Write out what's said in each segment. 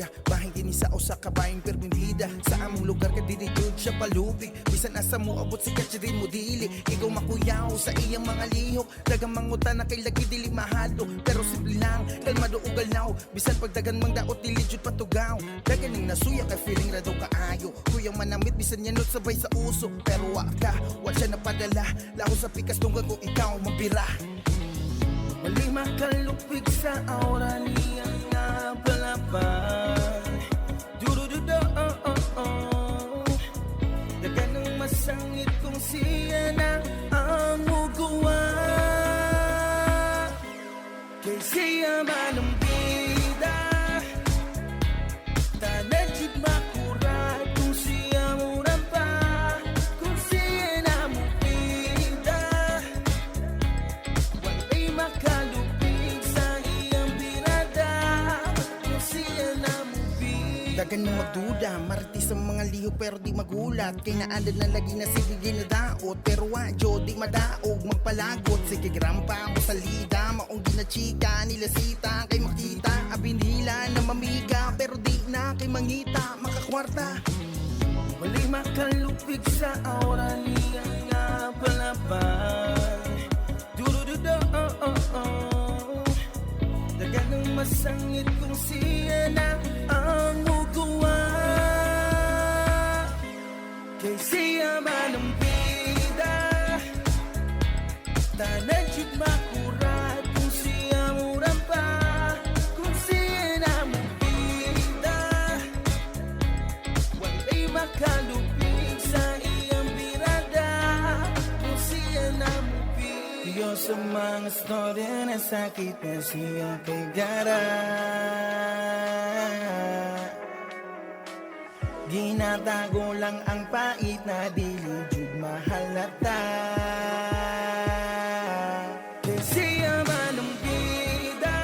istorya. Bahin kini sa usa ka bahin perming bida. Sa among lugar ka dili jud siya palupig. Bisan asa mo abot, sikat siya din mo dili. Ikaw makuyaw sa iyang mga lihok. Dagang manguta na kay lagi dili mahalo. Pero simple lang, kalmado ug galaw. Bisan pagdagan mang daot, dili jud patugaw. Dagan ning nasuya kay feeling ra daw kaayo. Kuyang manamit bisan yanot sabay sa uso. Pero wa ka, wa siya napadala. Laho sa pikas tungkol kung ikaw mabira. Wali makalupig sa aura niya nga palapay. Dudududo, oh. Dagan ang masangit kung siya na ang muguwa. Kay siya man ang bida. Tanan jud makurat kung siya murampa. Kung siya na mubida. Wala'y makalupig sa iyang birada. Kung siya na mubida. Dagan na magduda, marites sa mga liho pero di magulat. Kay naandad na lagi na sige ginadaot. Pero wa jo di madaog, magpalagot. Sige grampa mo sa lida, maong ginachika nila sita. Kay makita, abi nila na mamiga. Pero di na kay mangita, makakwarta. Wala'y makalupig sa aura niya nga palapay. Dudududo, oh. Dagan ang masangit kung siya na ang muguwa. Kay siya man ang bida. Tanan jud makurat kung siya murampa. Kung siya na mubida. Wala'y makalupig sa iyang birada. Kung siya na mubida. Iyo sa mga storya na sakit na siya kay gara. Ginatago lang ang pait na dili jud mahalata. Kay siya man ang bida.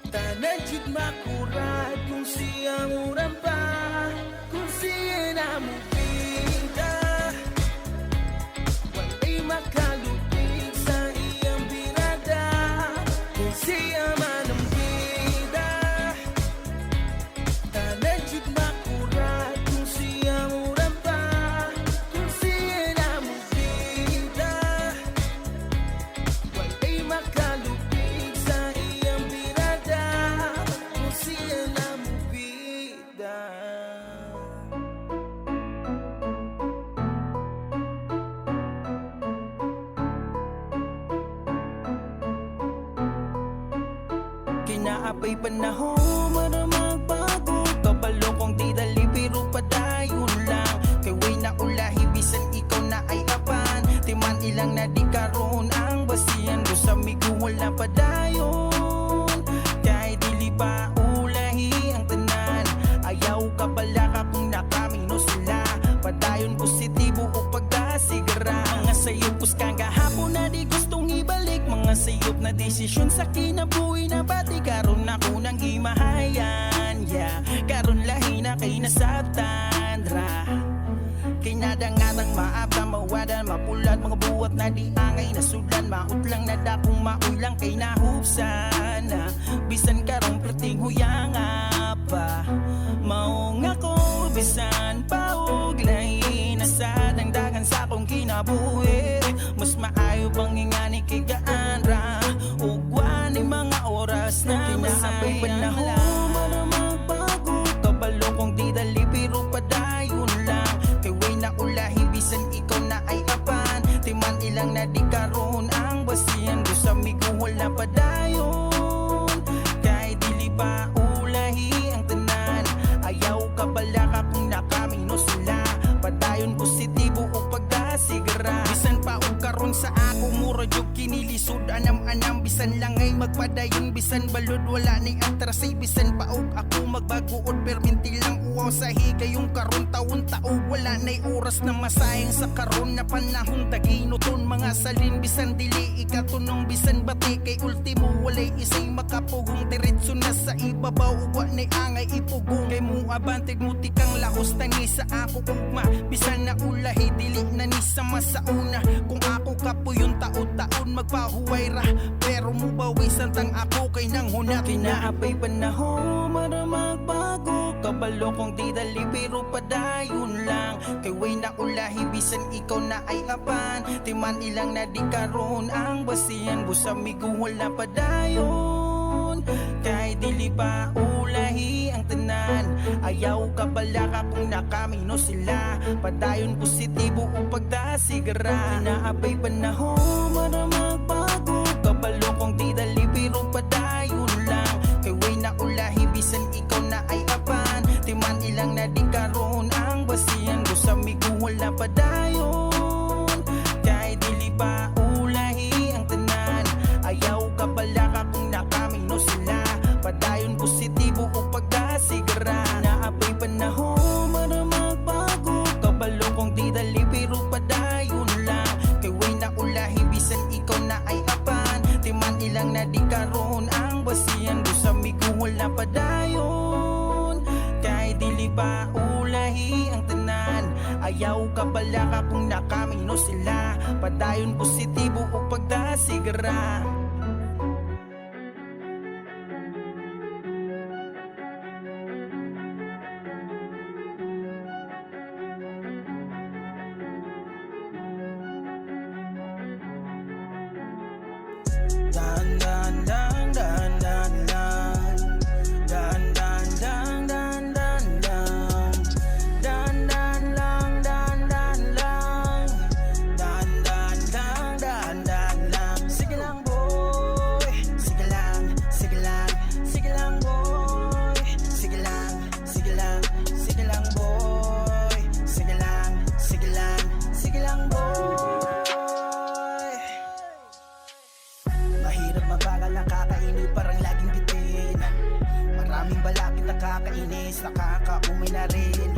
Tanan jud makurat kung siya murampa. Kung siya na mubida. Wala'y makalupig sa iyang birada. Kay siya man ang bida. Tanan jud makurat kung siya murampa. Kung siya na mubida. Wala'y makalupig sa iyang birada. Kung siya na mubida. Kinaapay panahon para magbago. Kabalo kong di dali pero padayon lang. Kay way na ulahi bisan ikaw na ay apan. Timan ilang na di karon ang basihan. Do sa migo wala padayon. Kahit dili pa ulahi ang tanan. Ayaw ka bala ka kung nakamino sila. Padayon positibo o pagkasigara. Mga sayop kuskang gahapon na di gustong ibalik. Mga sayop na desisyon sa kinabuhi na bati. Karon ako nang gimahayan, yeah. Karon lahi na kay nasabtan ra. Kay nadangatang maabta, mawadan, mapulat. Mga buhat na di angay nasudan. Maut lang na dakong maoy lang kay nahupsan na. Bisan karong perting huyanga pa. Maong ako bisan pa og lahi na sa dangdagan sa akong kinabuhi. Mas maayo pang ingani kay gaan ra. Ug wa ni mga oras na kinaapay panahon para magbago. Kabalo kong di dali pero padayon lang. Kay way na ulahi bisan ikaw na ay apan. Timan ilang na di karon ang basihan. Do sa migo wala padayon. Kahit dili pa ulahi ang tanan. Ayaw ka bala ka kung nakamino sila. Padayon positibo o pagkasigara. Bisan pa og karon sa ako mura jud kinilisod. Anam-anam bisan langay magpadayon. Bisan balod wala ni atrasay. Bisan pa og ako magbagood perminti lang uwaw sa higayong karon taon tao. Wala na'y oras na masayang sa karon na panahon. Taginuton mga salin bisan dili ikatunong bisan bati. Kay ultimo walay isay makapugong. Diretso na sa ibabaw ug wa na'y angay ipugong. Kay mo abante mo tikang lahos tani sa ako ugma. Bisan na ulahi dili na ni sama sa una. Kung ako kapuyon taon-taon magpahuway ra. Pero mubawisan tang ako kay way nang hunat. Kinaapay panahon para magbago. Kabalo kong di dali pero padayon lang. Kay way na ulahi bisan ikaw na ay apan. Timan ilang na di karon ang basihan. Busa migo wala padayon. Kay dili pa ulahi ang tanan. Ayaw ka balaka kung nakamino sila. Padayon positibo o pagdasigara. Kinaapay panahon para magbago. Kabalo kong di dali pero padayon lang. Kay way na ulahi bisan ikaw na ay apan. Timan ilang na di karon ang basihan. Busa migo wala padayon. Kay dili pa ulahi ang tanan. Ayaw ka balaka kung nakamino sila. Padayon positibo o pagdasigara. Naapay panahon para magbago. Kabalo kong di dali pero padayon lang. Kay way na ulahi bisan ikaw na ay apan. Timan ilang na di karon ang basihan. Busa migo wala padayon. Kay dili pa ulahi ang tanan. Ayaw ka balaka kung nakamino sila. Padayon positibo o pagdasigara. Dan dan dan dan dan dan. Dan dan dan dan dan dan. Dan dan lang dan dan lang. Dan dan dan dan dan lang. Sige lang, boy. Sige lang, sige lang. Sige lang, boy. Sige lang, sige lang. Sige lang, boy. Sige lang, sige lang. Sige lang, boy. Mahirap, mabagal, nakakainip, parang laging bitin. Maraming balakid, nakakainis, nakakaumay na rin.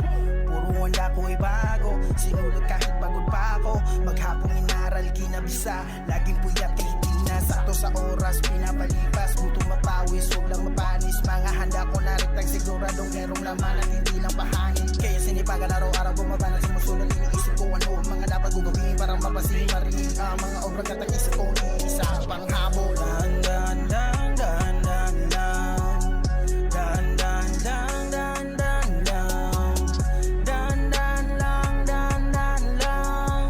Puro handa ko ay bago. Sinulat kahit pagod pa ako. Maghapong inaral, kinabisa. Laging puyat kahit di na sakto sa oras. Pinapalipas, gutom, mapawis, huwag lang mapanis. Mga handa ko na rin siguradong merong laman at hindi lang pahangin. Kaya sinipagan araw-araw bumaba na sumusulat. Iniisip ko ano ang mga dapat kong gawin para mapasin, marinig ang mga obra at ang isip kong iisa panghabol. Dan dan dan dan dan dan. Dan dan dan dan dan dan. Dan dan lang dan dan lang.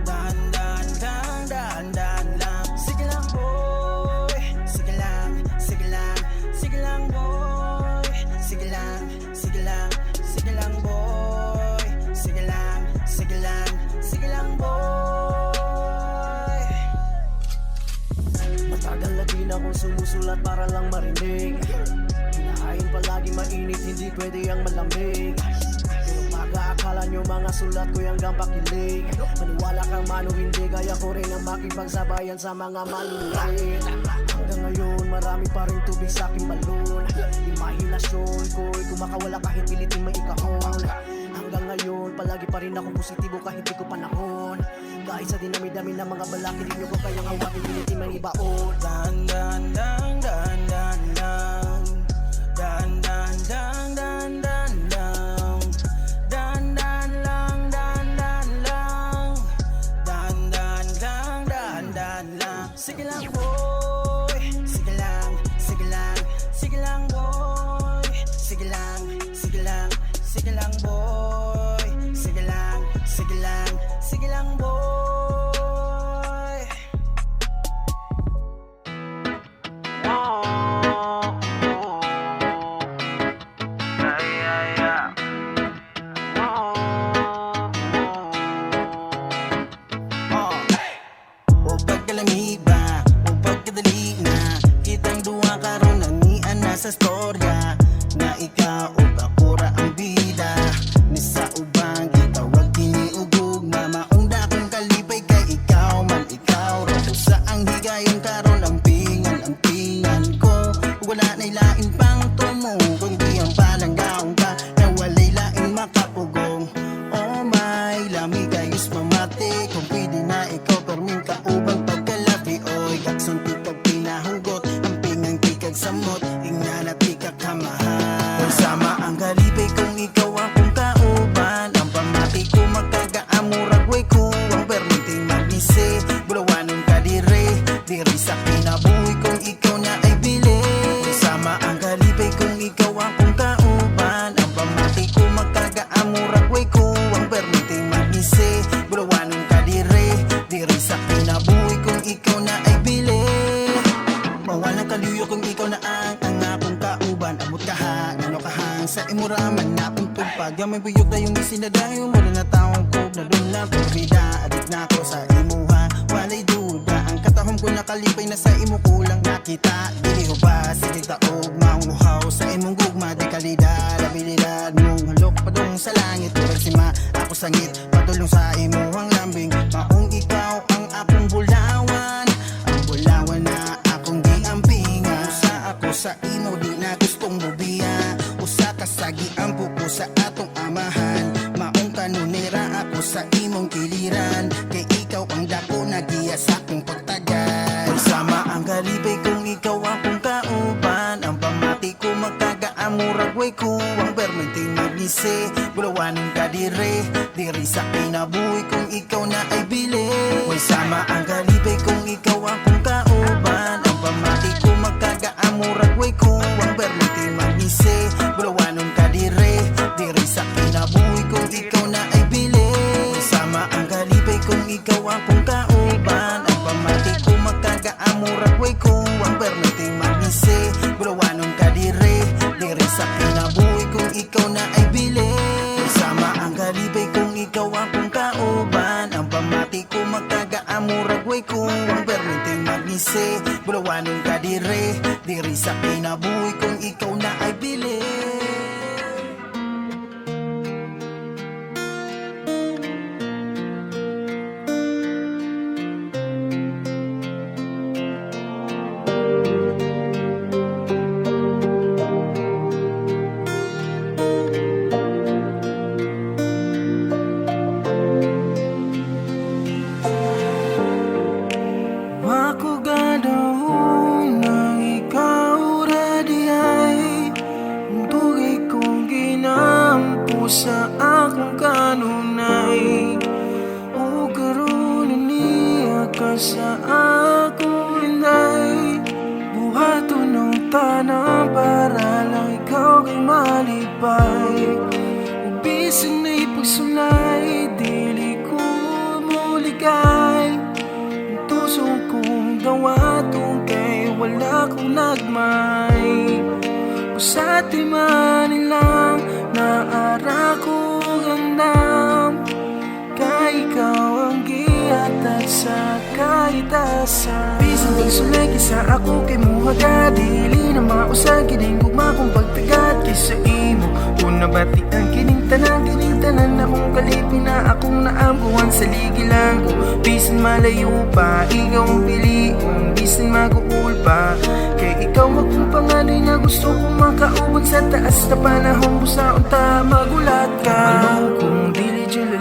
Dan dan dan dan dan lang. Sige lang, boy. Sige lang, sige lang. Sige lang, boy. Sige lang, sige lang. Sige lang, boy. Sige lang, sige lang. Sige lang, boy. Matagal na din akong sumusulat para lang marinig. Hinahain palagi mainit, hindi pwede ang malamig. Pero baka akala nyo mga sulat ko'y hanggang pakilig. Maniwala kang man o hindi, kaya ko rin ang makipagsabayan sa mga malulupit. Hanggang ngayon, marami pa rin tubig sa aking balon. Imahinasyon ko'y kumakawala kahit pilitin may ikahon. Hanggang ngayon, palagi pa rin akong positibo kahit di ko panahon. Kahit sa dinami-dami ng mga balakid, di nyo ko kayang awatin, pilitin mang ibaon. Dan dan dan dan dan dan. Dan dan dan dan dan dan. Dan dan lang dan dan lang. Dan dan dan dan dan lang. Sige lang, boy. Sige lang, sige lang. Sige lang, boy. Sige lang, sige lang. Sige lang, boy. Sige lang, sige lang. Sige lang, boy. O pagkalami ba, o pagkadali na kitang duha karon ang nian na sa storya. Na ikaw ug ako ra ang bida. Ni sa ubang gitawag kini og gugma. Maong dakong kalipay kay ikaw man, ikaw ra. Sa ang higayon karon ang pingan ko. Wala na'y lain pang tumo kundi ang palanggaon ka na walay laing makapugong. Oh my, lami kayos mamati. Kung pwede na ikaw perming kaubang pagkalapi. Oy, akson tikag pinahugot. Ang pingang tikag samot. Ingna na tikag kamahal. Sama ang kalipay kung ikaw akong kauban. Ang pamati ko magkagaamurag way kuwang. Perminting magnisi, bulawanon ka dire. Diri sa kinabuhi kung ikaw na ay bilin. ikaw na ay bili. Mawala kaluyo kung ikaw na ang akong kauban. Abot ka ha, ano ka hang sa imuraman na akong tugpag. Gamay buyog na yung isinadayo mo na taong kog na dun lang bida. Adik na ako sa imuha, walay duda. Ang katahom ko nakalipay na sa imo kulang nakita. Dili ho ba, sige taog, maunguhaw sa imong gugma. Di kalidad, abilidad mong halok padung sa langit. Turag si ma, ako sangit, padulong sa imuhang lambing. Maong ikaw ang akong bulawan, ang bulawan na akong giampingan. Usa ako sa imo, di na gustong mubiya. Usa ka sa giampo ko sa atong amahan. Maong kanunira ako sa imong kiliran. Kay ikaw ang dako na giya sa akong pagtagal. Sama ang kalipay kung ikaw akong kauban. Ang pamati ko magkagaamurag way kuwang. Perminting maglisi, bulawanin ka dire. Diri sa kinabuhi kung ikaw na ay bili. Way sama ang kalipay kung ikaw akong kauban. Ang pamati ko magkagaamurag way kuwang. Perminting maglisi, bulawanon ka dire. Diri sa kinabuhi kung ikaw na ay bili. Sama ang kalipay kung ikaw akong kauban. Ang pamati ko magkagaamurag way kuwang. Perminting maglisi, bulawanon ka dire. Diri sa kinabuhi kung ikaw na ay bili. Sama ang kalipay kung ikaw akong kauban. Ang pamati ko magkagaamurag way kuwang. Perminting maglisi, bulawanon ka dire. Diri sa kinabuhi kung ikaw na ay bili. Makugadaon ng ikaw ra diay. Dugay kong ginampo sa akong kanunay. O karon niya ka sa akong inday. Buhaton ng tanan para lang ikaw kay malipay. Ug bisan na ipagsulay, dili ko muligay. Tuso kong dawaton kay wala kong nagmay. Sa nilang naara ko gandam. Kay ikaw ang gihatag sa kahitasan. Bisan pagsulay kaysa ako kay muhaga. Dili na mausag kining gugma kong pagtagad kaysa imo. Kung nabati ang kining tanan akong kalipin na akong naambuhan sa ligilan ko. Bisan malayo pa, ikaw ang piliun. Bisan maguul pa, kay ikaw akong panganay na gusto kong makauban sa taas na panahon. Busa unta magulat ka. Alam kong dili dyan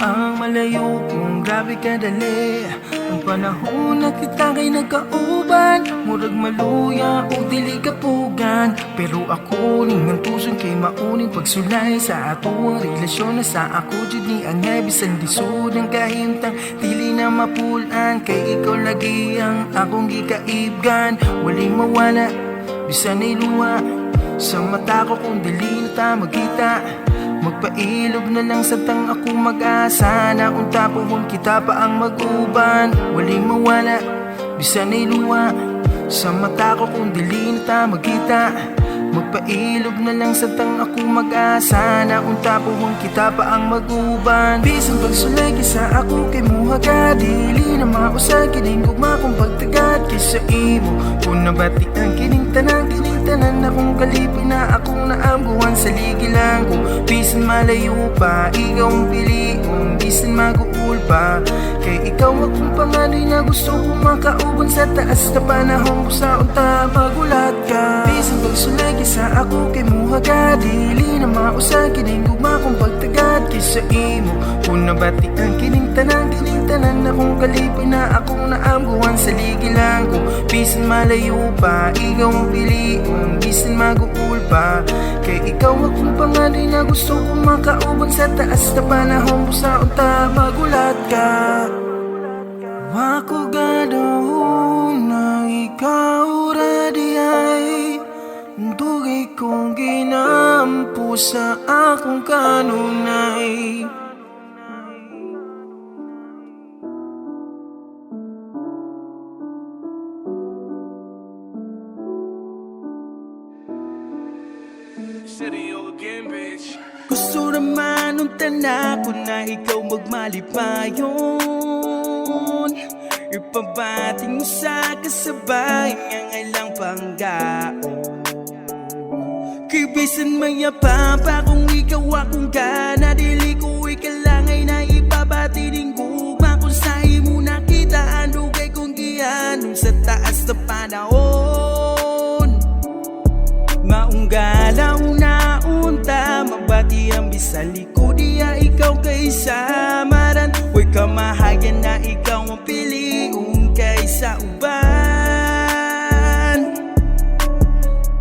ang malayo kung grabe ka dali. Ang panahon na kita kay nagkauban, murag maluya o dili kapugan. Pero ako ning antuson kay mauning pagsulay sa ato ang relasyon na sa ako jud ni angay. Bisan lisod ang kahimtang dili na mapulan. Kay ikaw lagi ang akong gikaibgan. Walay mawala bisan ay luwa sa mata ko kung dili na ta magkita. Magpailob na lang sa tang ako mag-asa na unta puhon kita pa ang mag-uban. Walay mawala bisan ay luwa sa mata ko kung dili na ta magkita. Magpailob na lang sa tang ako mag-asa na unta puhon kita pa ang mag-uban. Bisan pagsulay kaysa ako kay muhaga. Dili na mausag kining gugma kong pagtagad kaysa imo. Kung nabati ang kining tanan akong kalipin na akong naambuhan sa ligilan ko. Bisan malayo pa, ikaw ang piliun. Bisan maguul pa, kay ikaw akong panganay na gusto kong makauban sa taas na panahon. Busa unta magulat ka. Bisan pagsulay kaysa ako kay muhaga. Dili na mausag kining gugma kong pagtagad kaysa imo. Kung nabati ang kining tanan akong kalipin na akong naambuhan sa ligilan ko. Bisan malayo pa, ikaw ang piliun. Bisan maguul pa, kay ikaw akong panganay na gusto kong makauban sa taas na panahon. Busa unta magulat ka. Makugadaon na ikaw ra diay. Dugay kong ginampo sa akong kanunay. City again, bitch. Gusto naman nung ko na ikaw magmalipayon. Ipabati mo sa kasabay nga ilang panggaon. Kay bisan maya pa pa kung ikaw akong gana, dili ko ikalangay na ipabati ning gugma. Kung sa imo nakita ang dugay kong gihanom sa taas na panahon, maong galaw na unta mabati ang bisan liko diya ikaw kay samaran. Huwag kamahayan na ikaw ang piliun kaysa uban.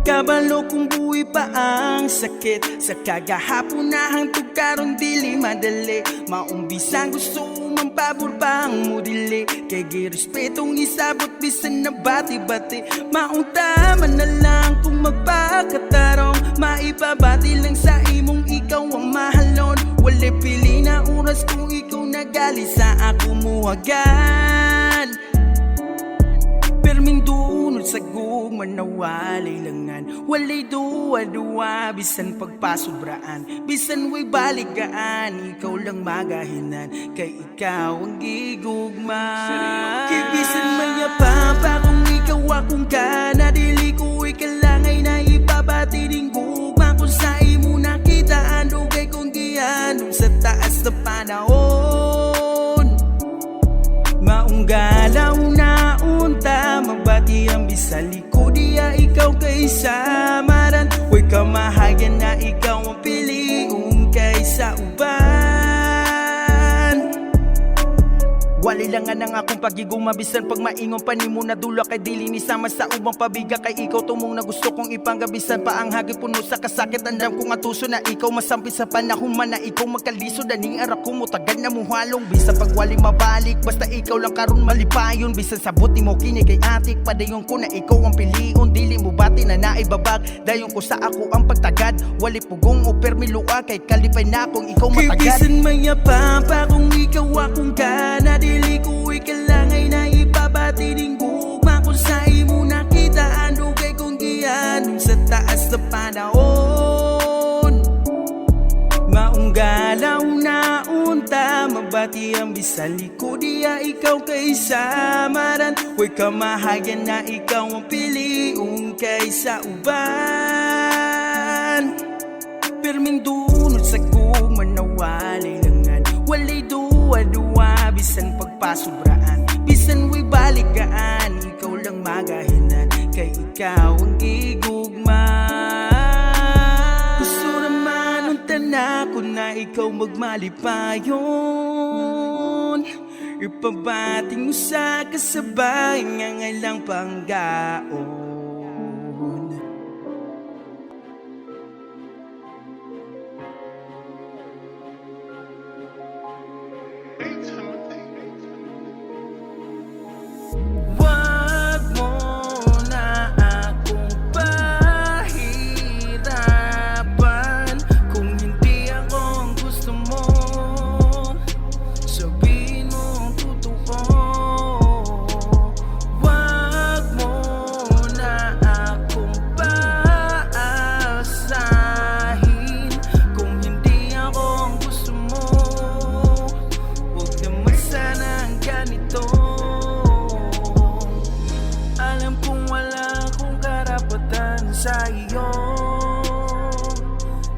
Kabalo kung buhi pa ang sakit sa kagahapon na hangtod karon dili madali. Maumbisan gusto man pabor pa ang mudili, kay girespetong isabot bisan na bati-bati. Maong tama na lang kung magpakatarong, maipabati lang sa imong ikaw ang mahalon. Wala pili na oras kung ikaw nagali sa ako muhagan. Perming dunod sa gugma na walay langan, walay duwa-duwa bisan pagpasubraan. Bisan way baligaan, ikaw lang magahinan, kay ikaw ang gigugma. Kay bisan maya pa pa kung ikaw akong gana, dili ko ikalangay na ipabati ning gugma. Kung sa imo nakita ang dugay kong gihanom sa taas na panahon, maong galaw na unta mabati ang bisan liko diya ikaw kay samaran. Huwag kamahayan na ikaw ang piliun kaysa uban. Wali lang nga nang akong pagiguma bisan pag maingon pa nimo na dula, kay dili ni sama sa ubang pabiga, kay ikaw tumong na gusto kong ipanggabisan pa ang hagi puno sa kasakit. Andam kong atuso na ikaw masampi sa panahon man na ikaw magkalisod, aning ara ko mo tagad na muhalong bisan pag wali mabalik, basta ikaw lang karon malipayon. Bisan sabot nimo kini kay atik, padayon ko na ikaw ang pilion. Dili mo bati na naibabag dayon ko sa ako ang pagtagad, wali pugong o permilua kay kalipay na kung ikaw Kay matagad. bisan Maya pa pa kung ikaw akong gana, dili ko ikalangay na ipabati ning gugma. Kung sa imo nakita ang dugay kong gihanom sa taas na panahon, maong galaw na unta mabati ang bisan liko diya ikaw kay samaran. Huwag kamahayan na ikaw ang piliun kaysa uban. Pirming dunod sa gugma na walay langan, walay duwa-duwa bisan pagpasubraan. Bisan way balikaan, ikaw lang magahinan, kay ikaw ang gigugma. Gusto naman unta na ko na ikaw magmalipayon. Ipabati mo sa kasabay nga ngailang panggaon. Hey, Timothy. Wag mo na akong pahirapan. Kung hindi ako ang gusto mo, sabihin mo ang totoo. Wag mo na akong paasahin. Kung hindi ako ang gusto mo, huwag naman sana ang ganito. Alam kong wala akong karapatan sa iyo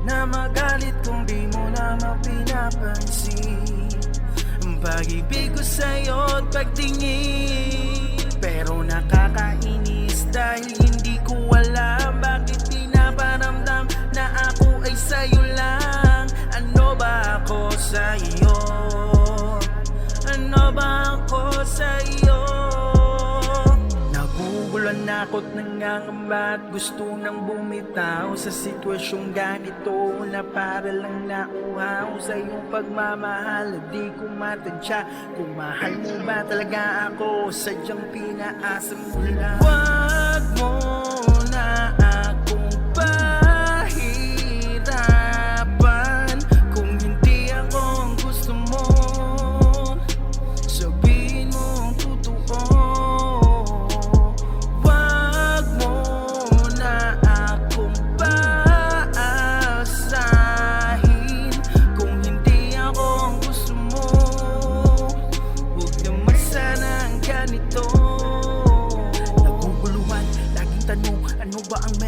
na magalit kung di mo na mapinapansin ang pag-ibig ko sa'yo at pagtingin. Pero nakakainis dahil hindi ko alam bakit pinaparamdam na ako ay sa'yo lang. Ano ba ako sa iyo? Ano ba ako sa iyo? Nagugulan ako't nangangamba at gusto nang bumitaw sa sitwasyong ganito na para lang nauhaw sa iyong pagmamahal at di ko matadya kung mahal mo ba talaga ako, sadyang pinaasa mo lang. Wag mo na akong pahirapan. Kung hindi ako ang gusto mo, sabihin mo ang totoo. Wag mo na akong paasahin.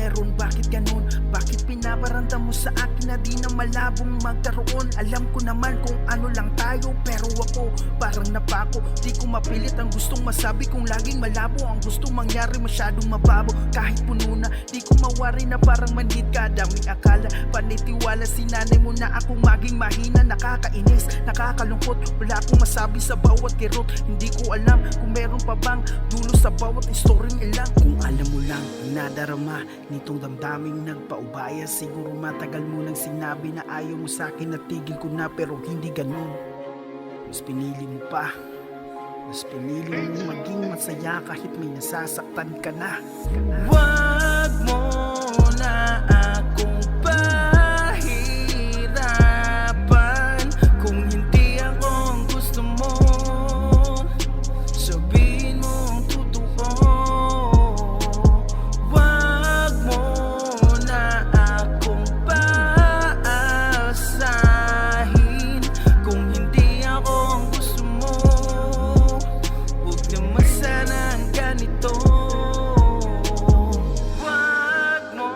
meron. Bakit ganun? Bakit pinaparamdam mo sa akin na di na malabong magkaroon? Alam ko naman kung ano lang tayo, pero ako parang napako. Di ko mapilit ang gustong masabi kung laging malabo. Ang gustong mangyari masyadong mababo. Kahit puno na, di ko mawari na parang manhid ka. Daming akala, panitiwala si nanay mo na akong maging mahina. Nakakainis, nakakalungkot, wala akong masabi sa bawat kirot. Hindi ko alam kung meron pa bang dulo sa bawat istoryang ilang. Kung alam mo lang ang nadarama nitong damdaming nagpaubaya. Siguro matagal mo nang sinabi na ayaw mo sa akin at tigil ko na, pero hindi ganun. Mas pinili mo pa. Mas pinili mo maging masaya kahit may nasasaktan ka na. Wag mo na akong pahirapan. Kung hindi ako ang gusto mo, sabihin mo ang totoo. Wag mo na akong paasahin. Kung hindi ako ang gusto mo, huwag naman sana ang ganito. Wag mo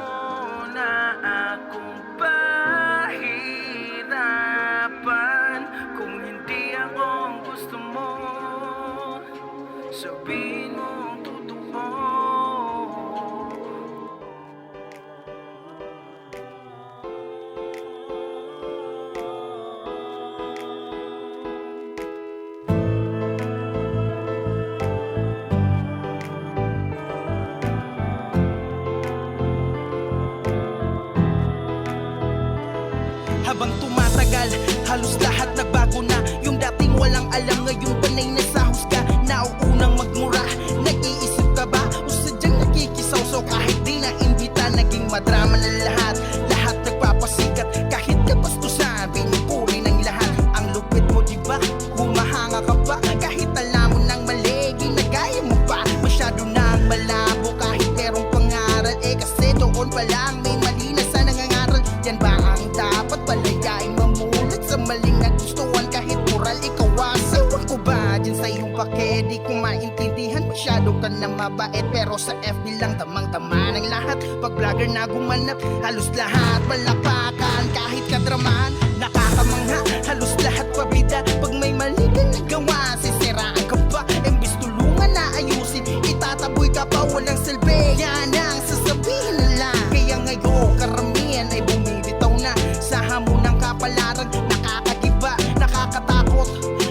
na akong pahirapan. Kung hindi ako ang gusto mo, sabihin mo ang totoo. Habang tumatagal, halos lahat nagbago na. Yung dating walang alam, ngayon panay na sa husga. Nauunang magmura, nag-iisip ka ba? O sadyang nakikisawsaw kahit di na imbita? Naging madrama na lahat, lahat nagpapasikat. Kahit kapastusan, pinupuri ng lahat. Ang lupit mo, di ba? Humahanga ka pa. Kahit alam mo nang mali, ginagaya mo pa. Masyado nang malabo kahit merong pangaral. Eh kasi doon pa lang may mali na sa nangangaral. Yan ba ang dapat palayain, mamulat sa maling nagustuhan? Kahit moral ikaw ewan ko ba dyan sa iyong pake? Di ko maintindihan, masyado ka na mabait, pero sa FB lang tamang-tama ng lahat. Pag vlogger na gumanap, halos lahat palakpakan. Kahit kadramahan, nakakamangha, halos lahat pabida. Pag may mali ka nagawa, sisiraan ka pa. Imbis tulungan na ayusin, itataboy ka pa, walang silbi. Yan ang sasabihin nila. Kaya ngayon karamihan ay bumibitaw na sa hamon ng kapalaran. Nakakagiba, nakakatakot,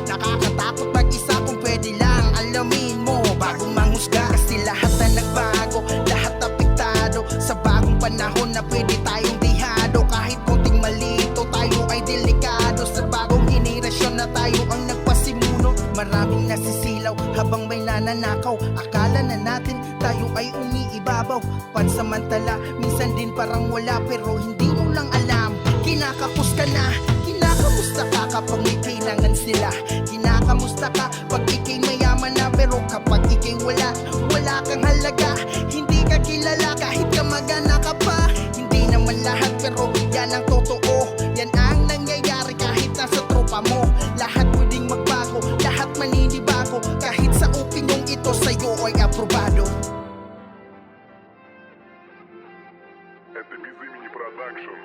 nakakatakot mag-isa. Kung pwede lang alamin mo bago manghusga. Kasi lahat na nagbago, lahat apektado sa bagong panahon na pwede tayong dihado. Kahit konting malito, tayo ay delikado. Sa bagong henerasyon na tayo ang nagpasimuno. Maraming nasisilaw habang may nananakaw. Akala na natin tayo ay umiibabaw. Pansamantala, minsan din parang wala, pero hindi mo lang alam, kinakapos ka na. Kinakamusta ka kapag may kailangan sila. Kinakamusta ka pag ikay mayaman na. Pero kapag ikay wala, wala kang halaga. Hindi ka kilala kahit kamag-anak ka pa. Hindi naman lahat, pero yan ang totoo. Yan ang nangyayari kahit nasa tropa mo. Lahat pwedeng magbago, lahat maninibago. Kahit sa opinyong ito sa'yo ay aprobado. Это Без имени Production.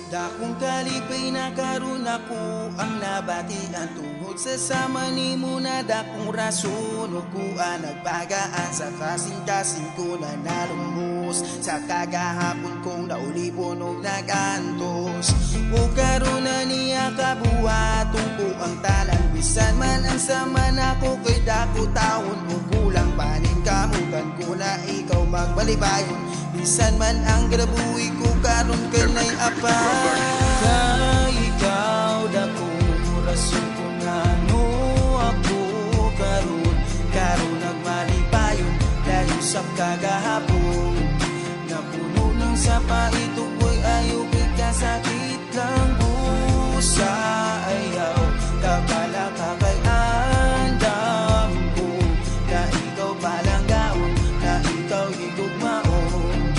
Dakong kalipay na karon ako ang nabatian tungod sa sama nimo na dakong rason ug kuan nagbagaan sa kasing-kasing ko na nalumbos sa kagahapon kong naulipon og nagantos ug karon na niya kabuhaton ko ang tanan, bisan man ang sama nako kay dako tawon ug kulang paningkamutan ko na ikaw magbalibayon, bisan man ang grabuhi ko karon kanay apan. Kay ikaw dako rason kung ano ako karon, karon nagmalipayon dahil sa kagahapon napuno ng sapa ito ko'y ayaw kay kasakit lang busa ayaw kabala ka kay andam ko na ikaw palanggaon, na ikaw higugmaon.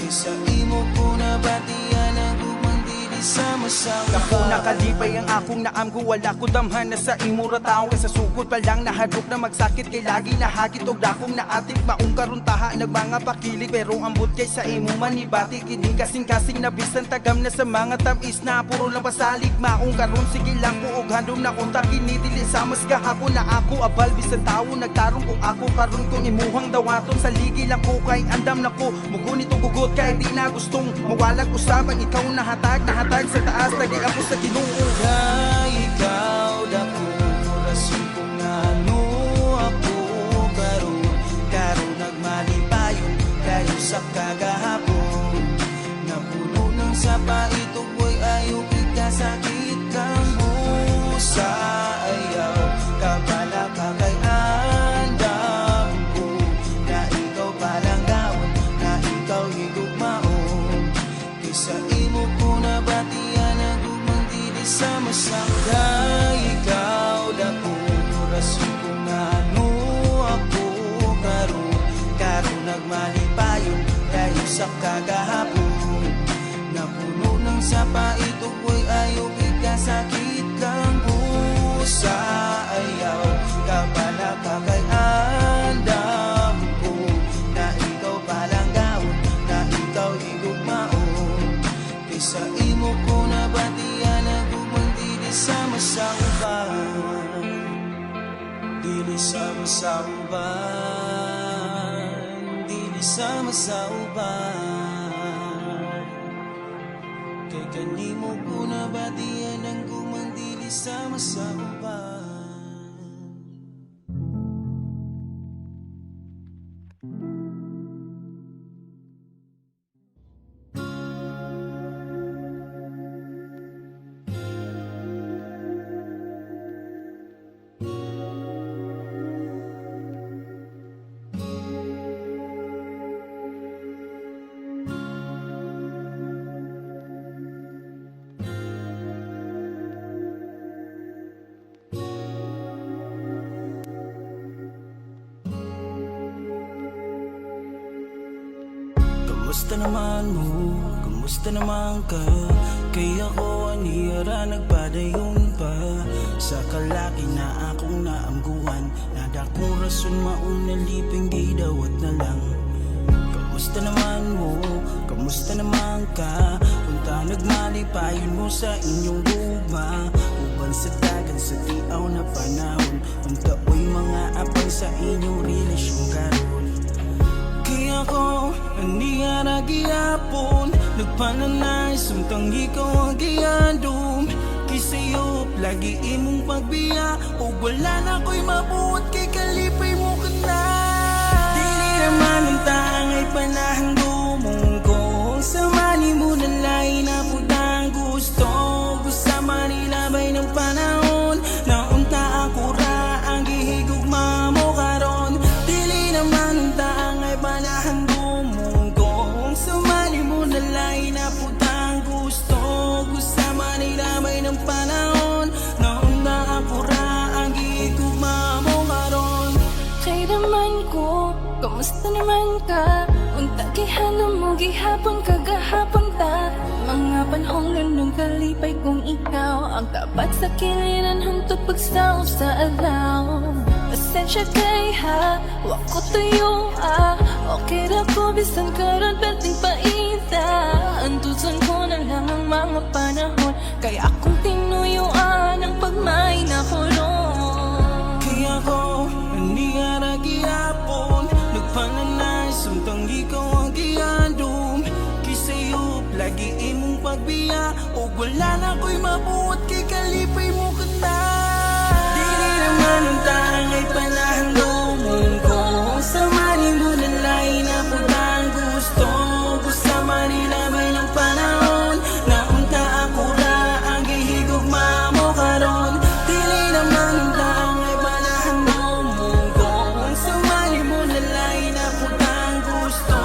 Kaysa imo ko nabatian ang gugmang dili sa masawa. Kako. Kalipay ang akong naamgo, wala ko damhan na sa imo ra tawo. Sa sugod pa lang nahadlok na magsakit, kay lagi nahagit og dakong naatip. Maong karon taha nagmanga pakilig, pero ambot kay sa imo man ibati. Kini kasing-kasing na bisan tagam na sa mga tamis na puro lang pasalig. Maong karon sige lang ko og handom na konta kini dili sa mas gahapon na ako abal bisan tawo nagtarong kung ako karon kung imuhang dawaton. Sa ligi lang ko kay andam na ko mugunit og hugot kay di na gustong mawalag usab ang ikaw nahatag nahatag sa taas lagi ako sa Ginoo. Kay ikaw dako rason kung ano ako karon, karon nagmalipayon kayo sa kagahapon. Napuno ng sapa ito ko'y ayaw ikasakit kang busa. Ayaw kabala ka kay andam ko na ikaw palanggaon, na ikaw higugmaon. Kaysa imo ko nabatian ang gugmang dili sa masakay. Ikaw dako rason kung ano ako karon, karon nagmalipayon kayo sa kagahapon. Napuno ng sapa ito ko'y ayaw ikasakit kang busa. Ayaw kabala ka kay andam ko na ikaw palanggaon, na ikaw higugmaon. Kaysa imo ko nabatian ang gugmang dili sa masauban, dili sa masauban, dili sa masauban. Kay kanimo ko nabatian ang gugmang dili sa masauban. Kamusta naman mo? Kamusta naman ka? Kay ako aniyara nagpadayon pa. Sa kalaki na akong naamguan, nadakong rason mauna liping gidawat na lang. Kamusta naman mo? Kamusta naman ka? Unta nagmalipayon mo sa inyong gugma. Uban sa dagan sa tiaw na panahon, unta oy mga apay sa inyong relasyon karon. Kaya ko, aniya na gihapon, nagpananay, samtang ikaw ang giyandom. Kisayop, lagi imong pagbiya, o wala na ko'y mabuhat kay kalipay mo ka na. Dili naman ang tangay panahandumong ko, sa mani mo na lay na putang gusto. Gusto manilabay ng panahon, naunta ako ra ang gihigugma mo karon. Dili naman ang tangay panahandumong ko, sa mani mo na lay na putang gusto. Gusto manilabay ng panahon, naunta ako ra ang gihigugma mo karon. Kay naman ko, kamusta naman ka? Unta gihanom mo gihapon kagahapon ta. Mga panahong lunong kalipay kung ikaw ang tapat sa kilinan hantod pagsaop sa adlaw. Pasensya kay ha, wa ko tuyo ah. Okay ra ko bisan karon perting paita. Antusan ko na lang ang mga panahon, kay akong tinuyuan ang pagmay na kulong. Kaya ko, aniya na gihapon, nagpananay, samtang ikaw ang giyandom. Kisayop, lagi imong pagbiya, o wala na ko'y mabuhat kay kalipay mo ka na. Dili naman ang tangay panahandumon ko, sa mani mo na lay na putang gusto. Gusto manilabay ng panahon, naunta ako ra ang gihigugma mo karon. Dili naman ang tangay panahandumon ko, sa mani mo na lay na putang gusto.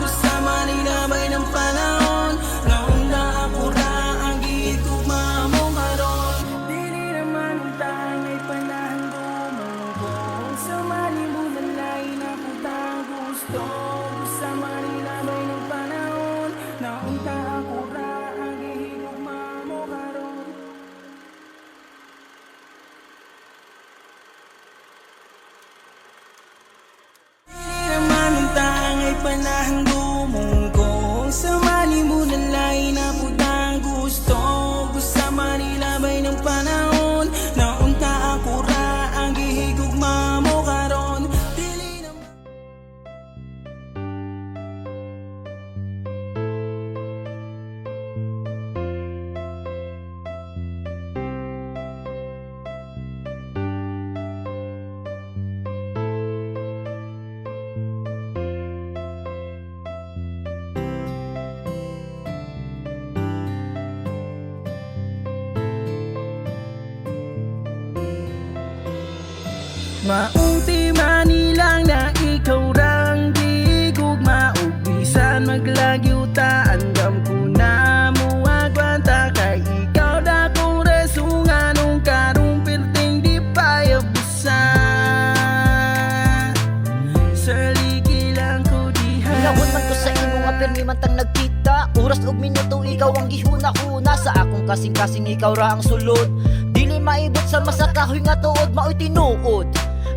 Gusto manilabay ng panahon, naunta ako ra ang gihigugma mo karon. Dili naman ang tangay panahandumon ko, sa mani mo na lay na putang gusto. Gusto manilabay ng panahon, naunta ako ra ang gihigugma mo karon. ganahan dumungkong. Sa mali mo nalay na putang gusto. Gusto manilabay ng panahon. Naunta ako ra ang gihigugma mo karon. Dili na Maunti manilang na ikaw rang di gugma. Ug bisan maglagyo ta, andam ko na muagwanta. Kay ikaw na kong resungan nung karong pirting di payabusan. Sa ligilang ko diha. Gihawon man ko sa imo nga pirmi man tang nagkita. Oras ug minuto ikaw ang gihuna-huna. Sa akong kasing-kasing ikaw ra ang sulod. Dili maibot sa masakahoy nga tuod, maoy tinuod.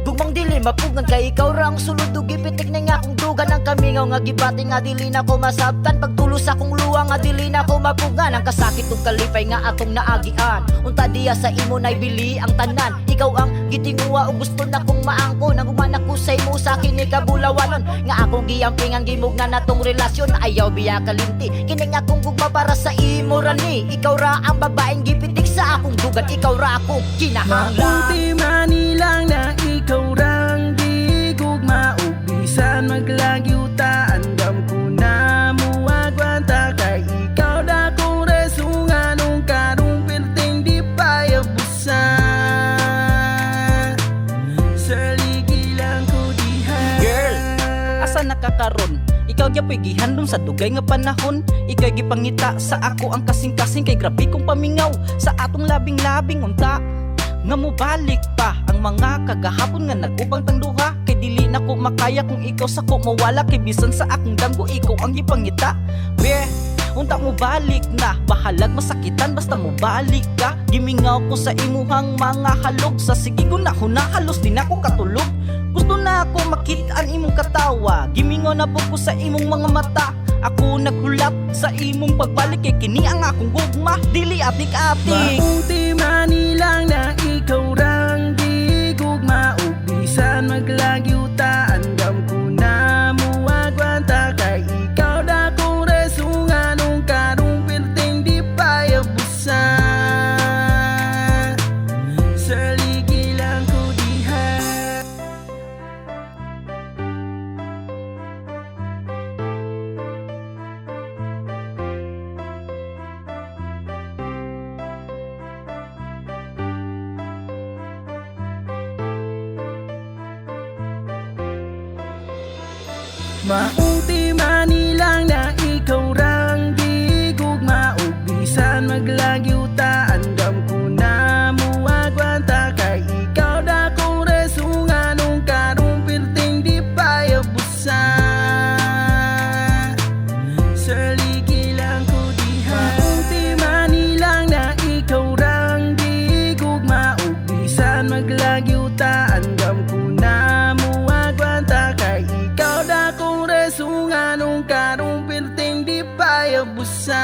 Gugmang dili mapugngan kay ikaw ra ang sulod. Ug gipitik na nga akong dugan ang kamingaw nga gibati nga dili na ko masabtan. Pagtulo sa akong luwa nga dili na ko mapugngan. Ang kasakit ug kalipay nga atong naagian. Unta diya sa imo naibili ang tanan. Ikaw ang gitinguha ug gusto na kong maangko. Nang ako sa imo sa akin ikabulawanon. Nga akong giamping ang gimugna natong relasyon. Ayaw biya kalimti kini nga akong gugma para sa imo rani. Ikaw ra ang babaeng gipitik sa akong dugan. Ikaw ra akong kinahanglan. Maunti manilang na ikaw rang di gugma. Ug bisan maglagyo ta, andam ko na muagwanta. Kay ikaw na kong resungan nung karong pirting di payabusan. Sa ligilang ko diha. Girl, asa nakakaron? Ikaw gyapoy gihandom sa dugay nga panahon. Ikaw gipangita sa ako ang kasing-kasing. Kay grabe kong pamingaw sa atong labing-labing unta. Nga mobalik pa ang mga kagahapon nga nag-ubang tang duha. Kay dili na ko makaya kung ikaw sa ko mawala. Kay bisan sa akong damgo ikaw ang gipangita. Be, unta mo balik na. Bahalag masakitan basta mo balik ka. Gimingaw ko sa imuhang mga halog. Sa sige ko na halos di na ko katulog. Gusto na ako makita ang imong katawa. Gimingaw na po ko sa imong mga mata. Ako naghulat sa imong pagbalik. Kay kini ang akong gugma, dili atik-atik. Maunti manilang na ikaw rang di gugma. Ug bisan maglagyo ta, andam ko na muagwanta. Kay ikaw na kong resungan nung karong pirting di payabusan. Sa ligilang ko diha. Maunti manilang na ikaw rang di gugma. Ug bisan maglagyo ta, andam ko na muagwanta. Kay ikaw na kong resungan nung karong pirting di payabusan. Sa ligilang ko diha. Maunti manilang na ikaw rang di gugma. Ug bisan maglagyo ta, andam ko na muagwanta. Kay ikaw na kong resungan nung karong pirting di payabusan.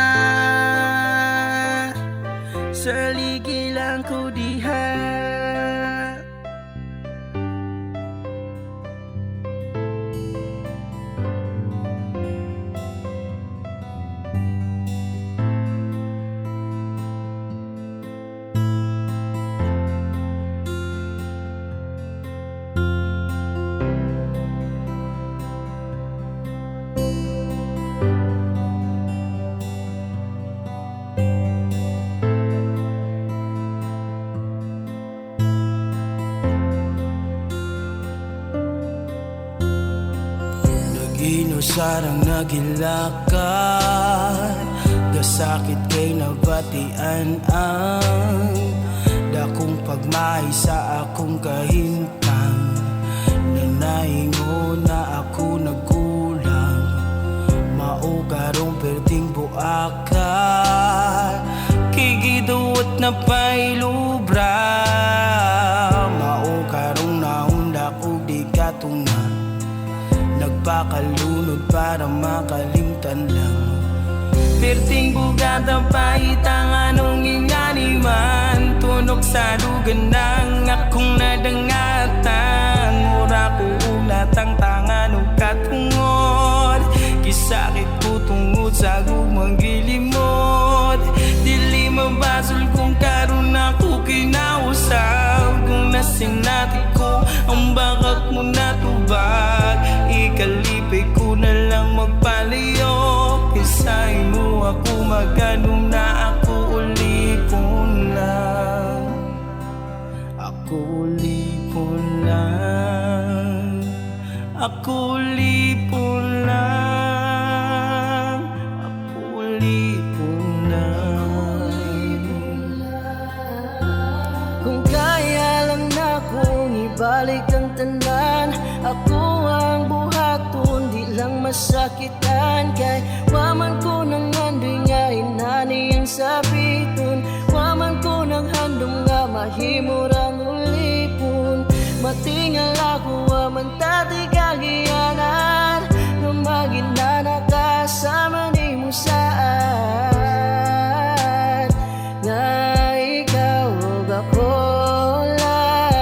Sa ligilang ko diha. Naginusarang nagilakat. Gasakit kay nabatian ang dakong pagmahay sa akong kahimtang. Nanaingon na ako nagkulang. Mao karong perting buakal. Kigiduot na pailubra. Mao karong naundak og di katunga. Nagpa Magpakalunod para makalimtan lang. Perting bugad ang pahitang anong ingani man. Tunok sa duganang akong nadangatan. Mura ko ulatang tangan o katungod. Kisakit ko tungod sa gugmang gilimod. Dili mabasol kung karon ako kinausap. Kung nasinati ko ang bakak mo natubag. Ikalipay ko na lang magpalayo. Kisay mo ako maganom na ako ulipon lang. Ako ulipon lang. Ako ulipon lang. Ako ulipon lang. Kung kaya lang na kung ibalik ang tanan, ako ang buhaton, di lang masakitan. Kay waman ko nang andoy nga inani ang sabiton. Waman ko nang handom nga mahimurang ulipon. Matingal ako, waman tati kagiyanan. Nga maginana kasama ni mo saan. Nga ikaw ug ako lang.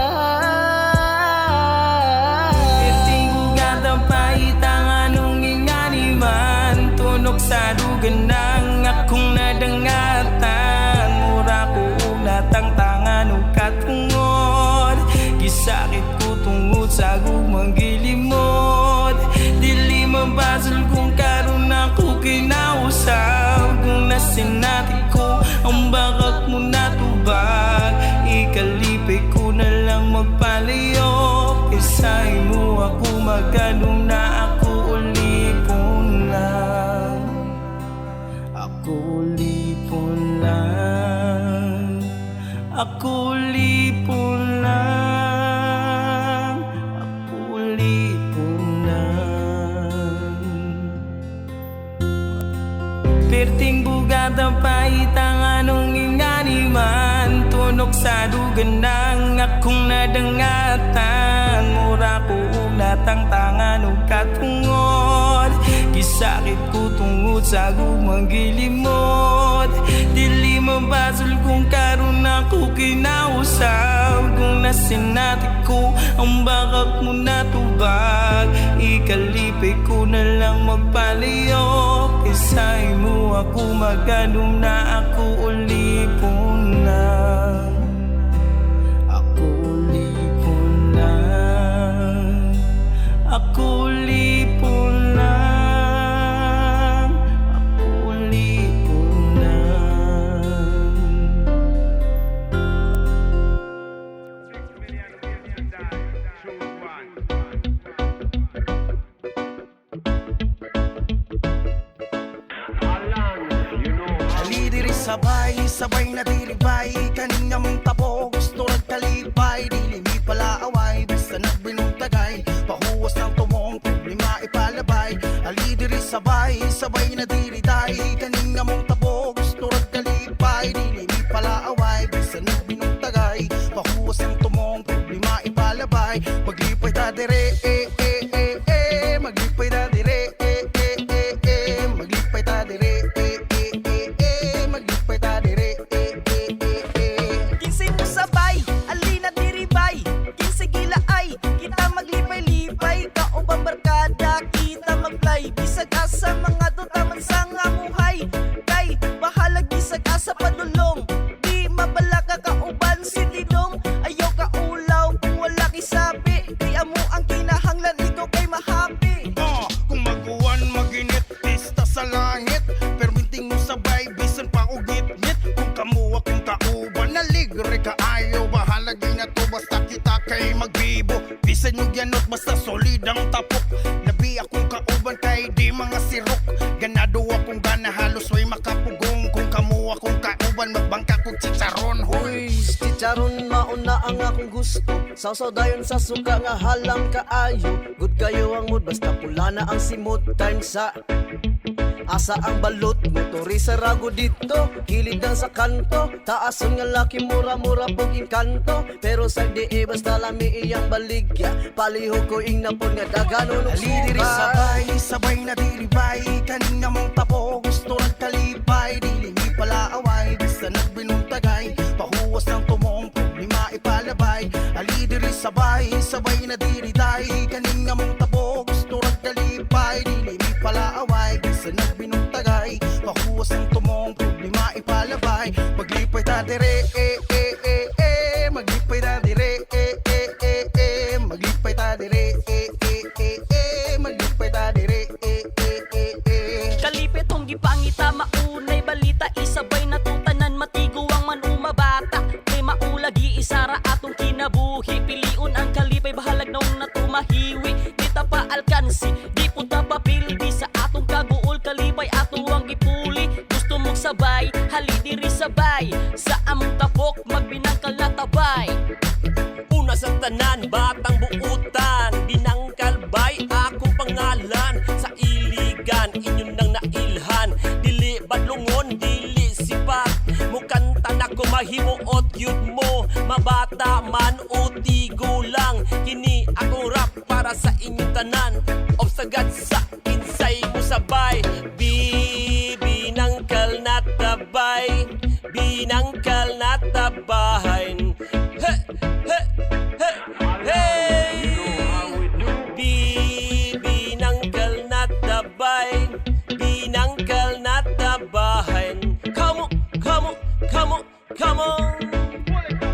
Perting bugad ang pahitang anong ingani man. Tunok sa duganang akong nadangatan. Mura ko ulatang tangan o katungod. Gisakit ko tungod sa gugmang gilimod. Dili mabasol kung karon ako kinausap. Kung nasinati ko ang bakak mo natubag. Ikalipay ko na lang magpalayo. Kisay mo ako maganom na ako ulipon lang. Ako ulipon lang. Ako ulipon lang. Ako ulipon lang. Perting bugad ang pahitang anong ingani man. Tunok sa duganang akong nadangatan. Mura ko ulatang tangan o katungod. Gisakit ko tungod sa gugmang gilimod. Dili mabasol kung karon ako kinausap. Kung nasinati ko ang bakak mo natubag. Ikalipay ko na lang magpalayo. Kisay mo ako maganom na ako ulipon lang. Ako ulipon lang. Ako ulipon lang. Ako ulipon lang. 6 million die. Choose one. Alan, you know how Ali diri sabay, sabay na diri bay. Kaning among tabo, gusto nagkalipay. Dili mi palaaway, basta nagbinugtagay. Pahuwas ng tumong, problema ipalabay. Ali diri sabay, sabay na diri day. Kaning among tabo, gusto nagkalipay. Dili mi palaaway, basta nagbinugtagay. Pahuwas ng tumong, problema ipalabay. Maglipay ta dire, eh, eh, eh, eh. Maglipay ta dire, eh, eh, eh, eh. Maglipay ta dire, eh, eh, eh, eh. Maglipay ta dire, eh, eh, eh, eh. Kinsay mo sabay, alina diribay. Kinsay gilaay, kita maglipay-lipay. Kaubang barkada, kita mag-fly. Bisag asa mga dutaman sa nga muhay. Kay bahalag bisag asa padulong. Di mabalaka kauban si Didong. Ayaw ka ulaw kung wala kay sabi. Kay amo ang kinahanglan, ikaw kay mahappy. Kung maguwan maginit, pista sa langit. Pero minting mo sabay, bisan pa og ngit-ngit. Kung kamu akong kauban, naligre ka ayo. Bahala na to, basta kita kay magbibo. Bisan yung yanot, basta solid ang tapok. Labi akong kauban kay di mga sirok. Ganado akong gana, halos way makapugong. Kung kamu akong kauban, magbangka kog chicharon. Huy! Chicharon mauna ang akong gusto. Sawsaw dayon sa suka nga halang kaayo. Good kayo ang mood basta pula na ang simod. Time sa Asa ang balot mo, turista rago dito. Kilid lang sa kanto, taason nga laki, mura-mura pog inkanto. Pero sa di basta lami iyang baligya. Palihog ko ing napod nga daganon og Ali diri suka. Sabay, sabay na diri bay. Kaning among tapo, gusto nagkalipay. Dili mi palaaway, basta nagbinuntagay. Pahuwas ng tumong, problema ipalabay. Ali diri sabay, sabay na diri day. Kaning among tapo, gusto nagkalipay. Dili mi palaaway, basta nagbinuntagay. Pahuwas ng tumong, problema ipalabay. Maglipay ta dire, eh, eh, eh, eh. Maglipay ta dire, eh, eh, eh, eh. Maglipay ta dire, eh, eh, eh, eh. Maglipay ta dire, eh, eh, eh, eh. Kalipay tong gipangita, maunay balita. Isabay natutanan, matigo ang manumabata. Kay maulagi isara atong kinabuhi. Piliun ang kalipay, bahalag naong natumahiwi. Di ta pa alkansi, di punta pa pildi. Sa atong kaguol, kalipay ato ang gipuli. Gusto mong sabay, hali diri sabay. Sa among tapok, magbinangkal na tabay. Una sa tanan, batang buutan. Binangkalbay akong pangalan. Sa iligan, inyong nang nailhan. Dili badlungon, dili sipat. Mukanta na ko mahimuot yun mo. Mabata man o tigulang, kini akong rap para sa inyong tanan. Obsagad sa insay mo sabay. Binangkal na tabay. Binangkal na tabay. He, he, he, hey! Binangkal na tabay. Binangkal na tabay. Come on, come on, come on, come on.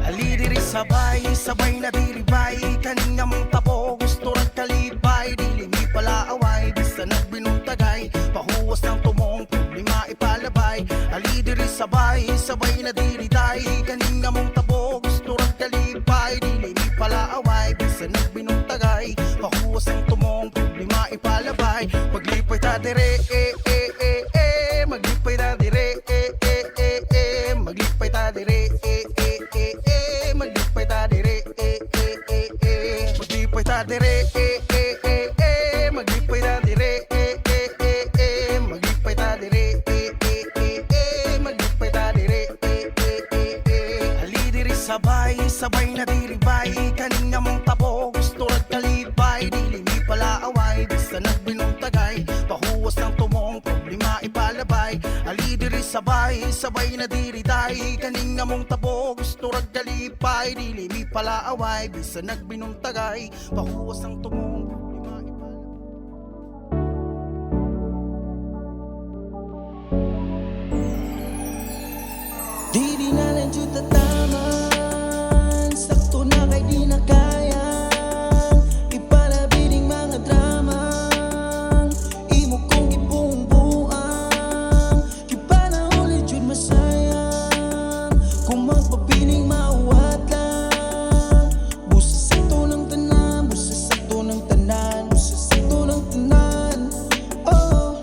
Ali diri sabay, sabay na diri bay. Kaning among tapo, gusto nagkalipay. Dili mi palaaway, basta nagbinuntagay. Pahuwas ng tumong, problema ipalabay. Ali diri sabay, sabay na diri day. Kaning among tapo, gusto nagkalipay. Dili mi palaaway, basta nagbinuntagay. Pahuwas ng tumong, problema ipalabay. Maglipay ta dire, eh, eh, eh, eh. Maglipay ta dire, eh, eh, eh, eh. Maglipay ta dire, eh, eh, eh, eh. Maglipay ta dire, eh, eh, eh, eh. Maglipay ta dire, eh, eh, eh, eh. Maglipay ta dire, eh, eh, eh, eh. Maglipay ta dire, eh, eh, eh, eh. Maglipay ta dire, eh, eh, eh, eh. Ali diri sabay, sabay na diri bay. Kaning among tapo, gusto nagkalipay. Dili mi palaaway, basta nagbinuntagay. Pahuwas ng tumong, problema ipalabay. Ali diri sabay, sabay na diri day. Kaning among tapo, gusto nagkalipay. Dili mi palaaway, basta nagbinuntagay. Pahuwas ng tumong, problema ipalabay. Dili na lang jud tataman. Sakto na kay di na kaya Ipalabi ning mga drama. Imo kong gibuong-buang. Gipanahuli jud masayang. Kung magpabiling mauwat lang. Busa sakto ng tanan. Busa sakto ng tanan. Busa sakto ng tanan. Oh.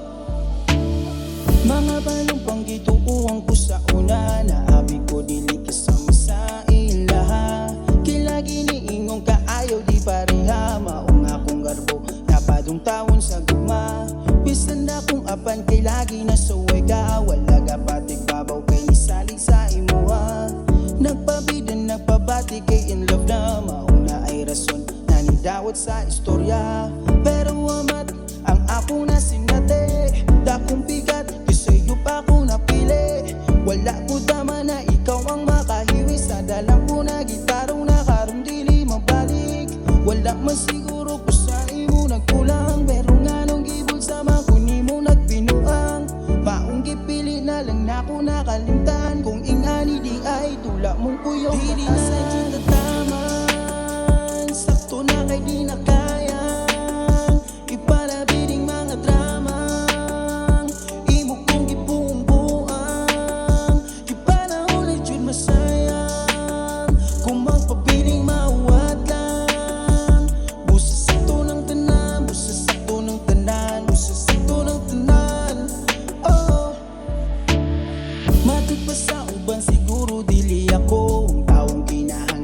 Mga balong panggituuan ko sa una. Naabi ko dili kasama sa ilaha. Kay lagi niingon kaayo di pareha. Maong akong garbo napadong tawon sa gugma. Bisan na kung apan kay lagi nasuway ka. Wala ka patig babaw kay nisalig sa imuha. Nagpabida nagpabati kay in love na. Maong na ay rason na nidawat sa istorya. Pero amat ang ako na sinate. Dakong bigat di sa'yo pa ako napili. Wala ko tama na ikaw ang makahiwi. Sa dalang ko na gitarong na karong dili mabalik. Wala man siguro ko sa imo nagkulang. Pero nga nung gibol sama ko nimo nagbinuang. Maong gipili na lang na ako nakalimtan. Kung ingani di ay tula mong kuyaw. Dili na sa taman. Sakto na kay di na kaya Ipalabi ning mga drama. Imo kong gibuong-buang. Gipanahuli jud masayang. Kung magpabiling mauwat lang. Busa sakto ng tanan. Busa sakto ng tanan. Busa sakto ng tanan. Oh. Matod pa sa uban siguro dili ako ang taong kinahanglan.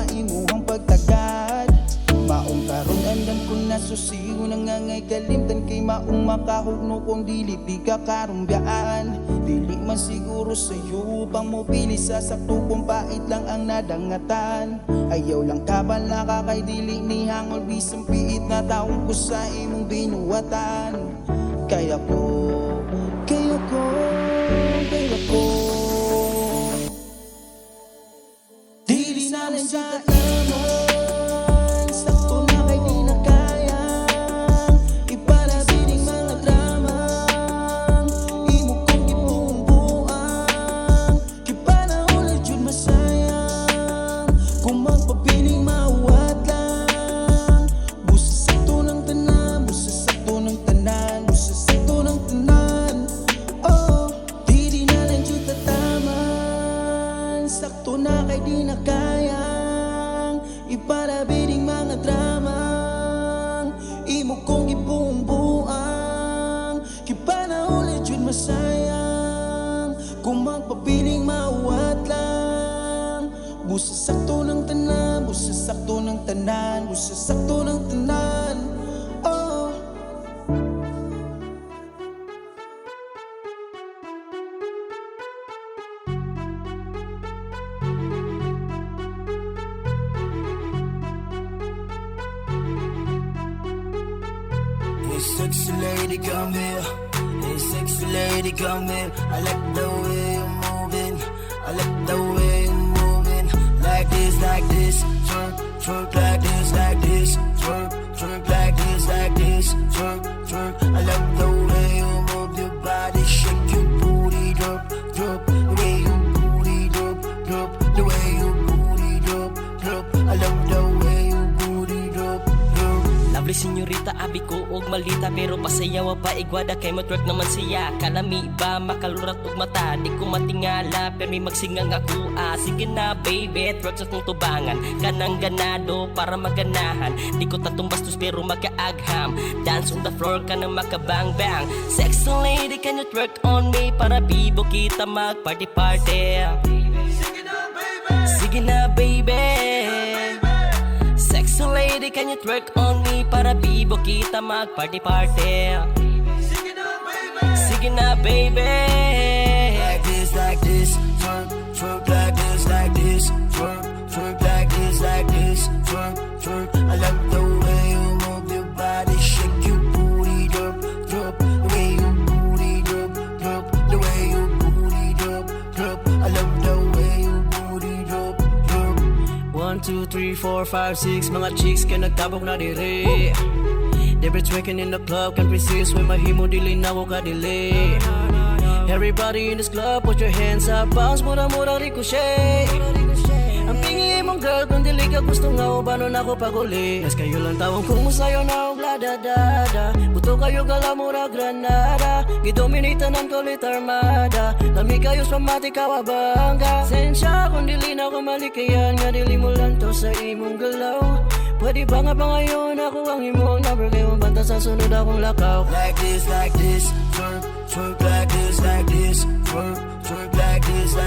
pa imuhang pagtagad. Maong karon andam ko na susigo, nangangay kalimtan kay maong makahugno kung dili di ka karumbiyaan. Dili man siguro sa'yo pang mopili sa sakto kung pait lang ang nadangatan. Ayaw lang kabala ka kay dili ni hangol bisan piit na taong ko sa imong binuhatan. Kaya ko, kaya ko, kaya ko. Dili na lang sa iman. Sakto na kay di na kaya ipalabiling mga drama. Imo kong gibuong-buang. Kipanaulay jud masayang kung magpabiling mawat lang. Busa sakto ng tanan, busa sakto ng tanan, busa sakto ng tanan. Oh, dili na lang jud tataman. Sakto na kay di na kayang ipalabiling mga drama. Imo kong gibuong-buang. Kipanaulay jud masayang kung magpabiling mawat lang. Busa sakto ng tanan, busa sakto ng tanan, busa sakto ng tanan. Oh. Hey, sexy lady, come here. Hey, sexy lady, come here. I like the way you're moving. I like the way you're moving. Like this, like this. Twerk, twerk like this, like this. Twerk, twerk like this, like this. Twerk, twerk. I love the way you move your body, shake your booty, drop, drop. The way you booty drop, drop. The way you booty drop, drop. I love the way you booty drop, drop. Lovely senyorita, abi ko og malita, pero pasayaw pa igwada kay mo-twerk naman siya. Kalami ba makalurat og mata, di ko matingala pero may magsingang ako ah. Sige na baby, twerk sa kong tubangan, kanang ganado para maganahan. Di ko tatong bastos pero makaagham. Dance on the floor ka nang makabang bang. Sexy lady, can you twerk on me para bibo kita mag party party? Sige na, baby. Sexy lady, can you twerk on me para bibo kita mag party party? Sige na, baby. Like this, like this, twerk, twerk like this, like this, twerk, twerk like this, like this, twerk, twerk. I love the way you move your body, shake your booty, drop, drop. The way you booty drop, drop. The way you booty drop, drop. I love the way you booty drop, drop. 1, 2, 3, 4, 5, 6. Mga chicks kay nagtabok na dire. They be twerking in the club, can't resist. When mahimo dili na ko kadili. Everybody in this club, put your hands up. Bounce, mura-mura ricochet. Ang pingi mong girl, kung dili ka gusto nga ubanon ako pag-uli. Nas kayo lang tawong kung musayo na og ladadada. Buto kayo gala mura granada. Gidominate tanan ko armada. Lami kayo sa mati kawabangga. Sensya kung dili na ako malikayan nga dili mo lang to sa imong galaw. Pwede ba nga ba ngayon ako ang imong number kay mo banta sa sunod akong lakaw. Like this, twerk, twerk like this, twerk, twerk like this,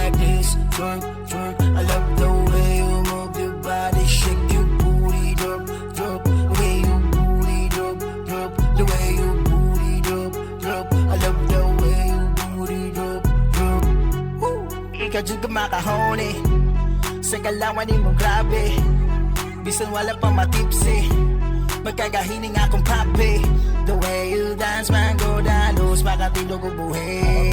twerk, twerk. I love the way you move your body, shake your booty, drop, drop. The way you booty drop, drop. The way you booty drop, drop. I love the way you booty drop, drop. Woo! Ikaw jud ka makahoni sa galawan nimo, grabe. Bisan wala pa matipsy, magkagahining akong papi. The way you dance man, go down loose. Makatindog og buhi.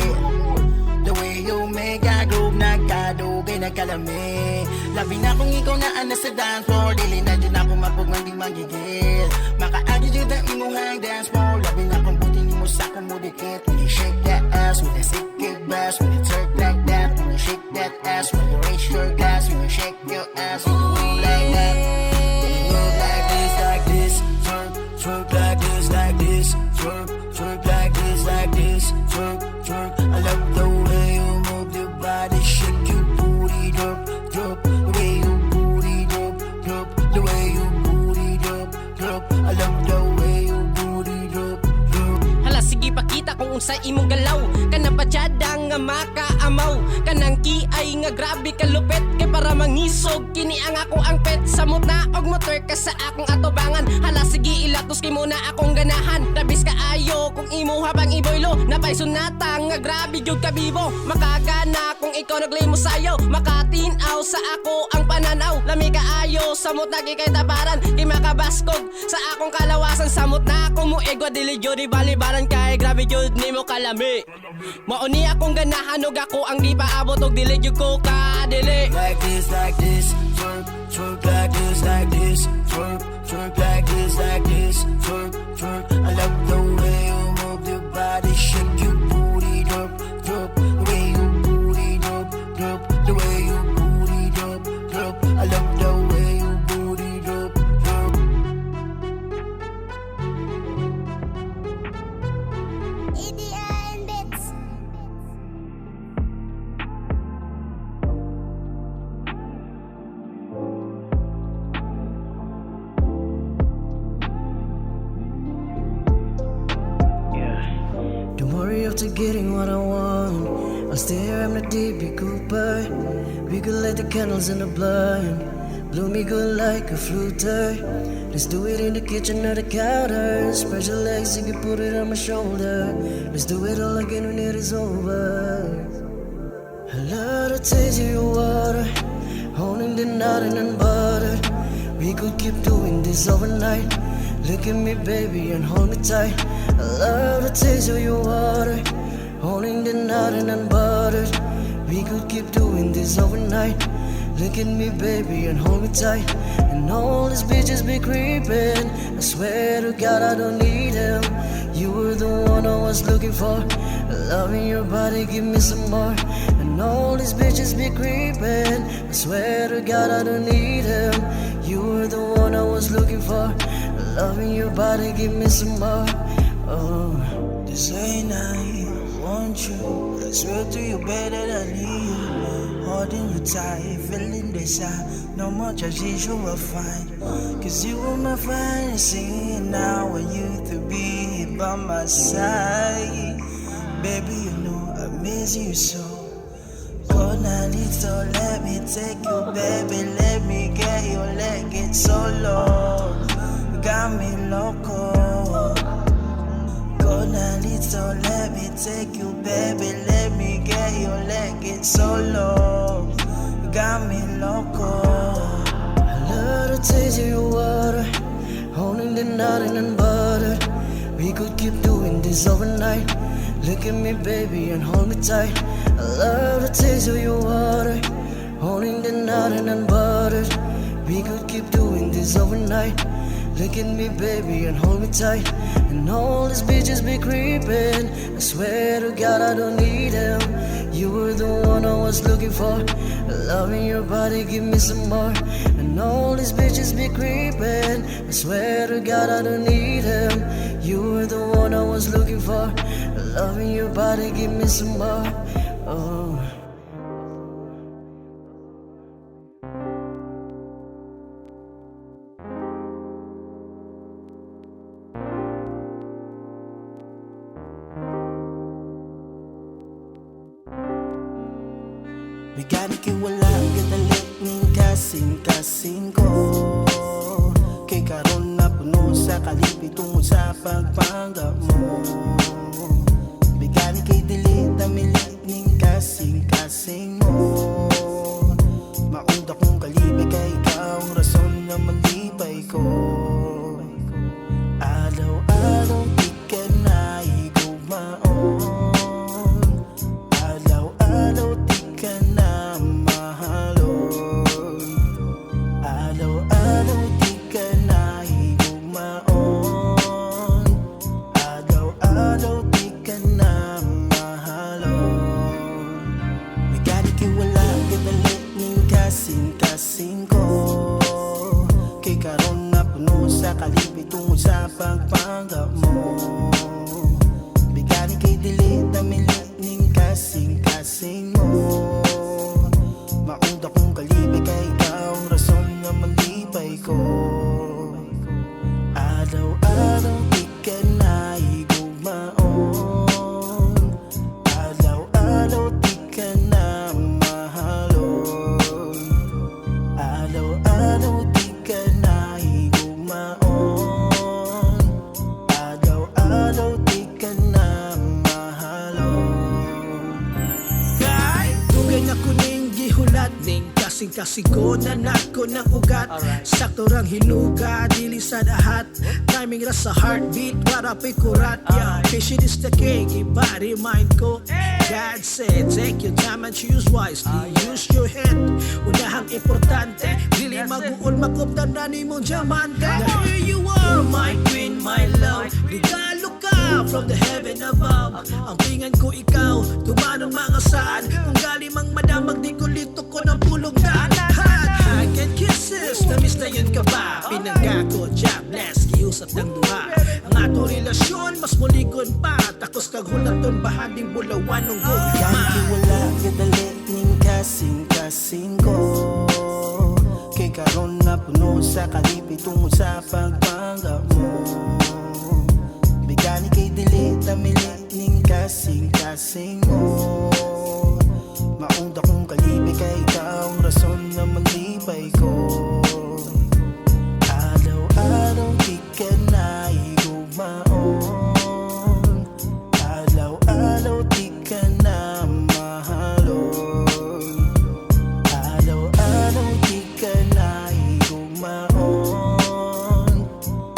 The way you make a groove, nagkadugay, nagkalami. Labi na kung ikaw na ana sa dance floor. Dili na dyan ako mapugman, di magigil. Makaagi dyan ang imuhang dance floor. Labi na kung buti nimo sa akong mudikit. When you shake that ass with a sick kick bass. When you twerk like that, when you shake that ass. When you raise your glass, when you shake your ass. When you move like that, when you move like this, twerk, twerk like this, twerk, twerk like this, twerk, twerk. I love the way you move your body, shake your booty, drop, drop. The way you booty drop, drop. The way you booty drop, drop. I love the way you booty drop, drop. Hala sige, pakita kung unsa imong galaw. Kanang batyada nga makaamaw. Kanang kiay nga grabe kalupit. Kay para mangisog kini ang ako ang pet. Samot na og motor ka sa akong atubangan. Hala sige ilatos kay mo na akong ganahan. Labis kaayo kung imo habang iboylo. Napay sunata nga grabe gyud kabibo. Makagana kung ikaw naglimo sayo. Makatinaw sa ako ang pananaw. Lami kaayo samot na kay tabaran. Kay makabaskog sa akong kalawasan. Samot na ako mo igwa dili gyud ibalibaran. Kay grabe gyud nimo kalami. Mao ni akong ganahan og ako ang gipaabot og dili gyud ko kadili. Like this, twerk, twerk like this, twerk, twerk like this, twerk, twerk. I love the way you move your body, shake your booty, drop, drop. The way you booty, drop, drop. The way you booty, drop, drop. I love the way you booty, drop, drop. EDN Bits. Don't worry after getting what I want. I'll stay here, I'm the DB Cooper. We could light the candles in the blind. Blow me good like a fluter. Let's do it in the kitchen or the counter. Spread your legs, you can put it on my shoulder. Let's do it all again when it is over. I love the taste of your water, holding the night and unbuttered. We could keep doing this overnight. Look at me, baby, and hold me tight. I love the taste of your water, holding the night and unbuttered. We could keep doing this overnight. Look at me, baby, and hold me tight. And all these bitches be creeping. I swear to God, I don't need them. You were the one I was looking for. Loving your body, give me some more. And all these bitches be creeping. I swear to God, I don't need them. You were the one I was looking for. Loving your body, give me some more. Oh. This ain't I want you. I swear to you better than you. Holding you tight, feeling desire. No more transition will find. 'Cause you were my fantasy, and I want you to be by my side. Baby, you know I miss you so. Gonna need so let me take you, baby. Let me get you, let get so low. Got me loco. Gonna need so let me take you, baby. Let me get you, let get so low. Got me loco. I love the taste of your water, holding the night and unbuttered. We could keep doing this overnight. Look at me, baby, and hold me tight. I love the taste of your water, holding the night and unbuttered. We could keep doing this overnight. Look at me, baby, and hold me tight. And all these bitches be creeping. I swear to God, I don't need them. You were the one I was looking for. Loving your body, give me some more. And all these bitches be creeping. I swear to God, I don't need them. You were the one I was looking for. Loving your body, give me some more. Oh. Bigani kay wala gadalit ning kasing-kasing ko. Kay karon na puno sa kalipay tungod sa pagpanggap mo. Bigani kay dili tamilit ning kasing-kasing mo. Maunda kong kalipay kay ikaw ang rason na malipay ko. Alaw-alaw di ka na igumaon. Alaw-alaw di ka na mahalon. Alaw-alaw di ka na igumaon. Alaw-alaw di ka na mahalon. Bigani kay wala gadalit ning kasing-kasing ko. Kay karon na puno sa kalipay tungod sa pagpanggap mo. Bigani kay dili tamilit ning kasing-kasing mo. Maunda kong kalipay kay ikaw ang rason na malipay ko. Araw-araw di ka na igumaon. Araw-araw di ka na Sigo na nako ng ugat. Sakto rang hinuga, dili sa dahat. Timing ra sa heartbeat, wara pa'y kurat. Yeah, patient is the king, iba-remind ko. God said, take your time and choose wisely. Use your head, unahang importante. Dili maguol, makuptan na nimong diamante. Now here you are, my queen, my love. Regalo ka from the heaven above. Ang pingan ko ikaw, tumanong mga saan. Kung gali mang madamag, di ko lito ko ng pulong na. Hot, hug and kisses, namiss na yun ka ba? Pinangga ko, God bless, giusap ng duha. Ang atong relasyon, mas mulikon pa. Takos kag hulaton, bahading bulawan ng gugma. Gani wala kadali ning kasing-kasing ko. Kay karon na puno sa kalipay tungod sa pagpanggap mo. Bigani kay dili tamili ning kasing-kasing mo. Maong dakong kalipay kay ikaw ang rason na malipay ko. Alaw-araw di ka na igugmaon. Alaw-alaw di ka na mahalon. Alaw-alaw di ka na igugmaon.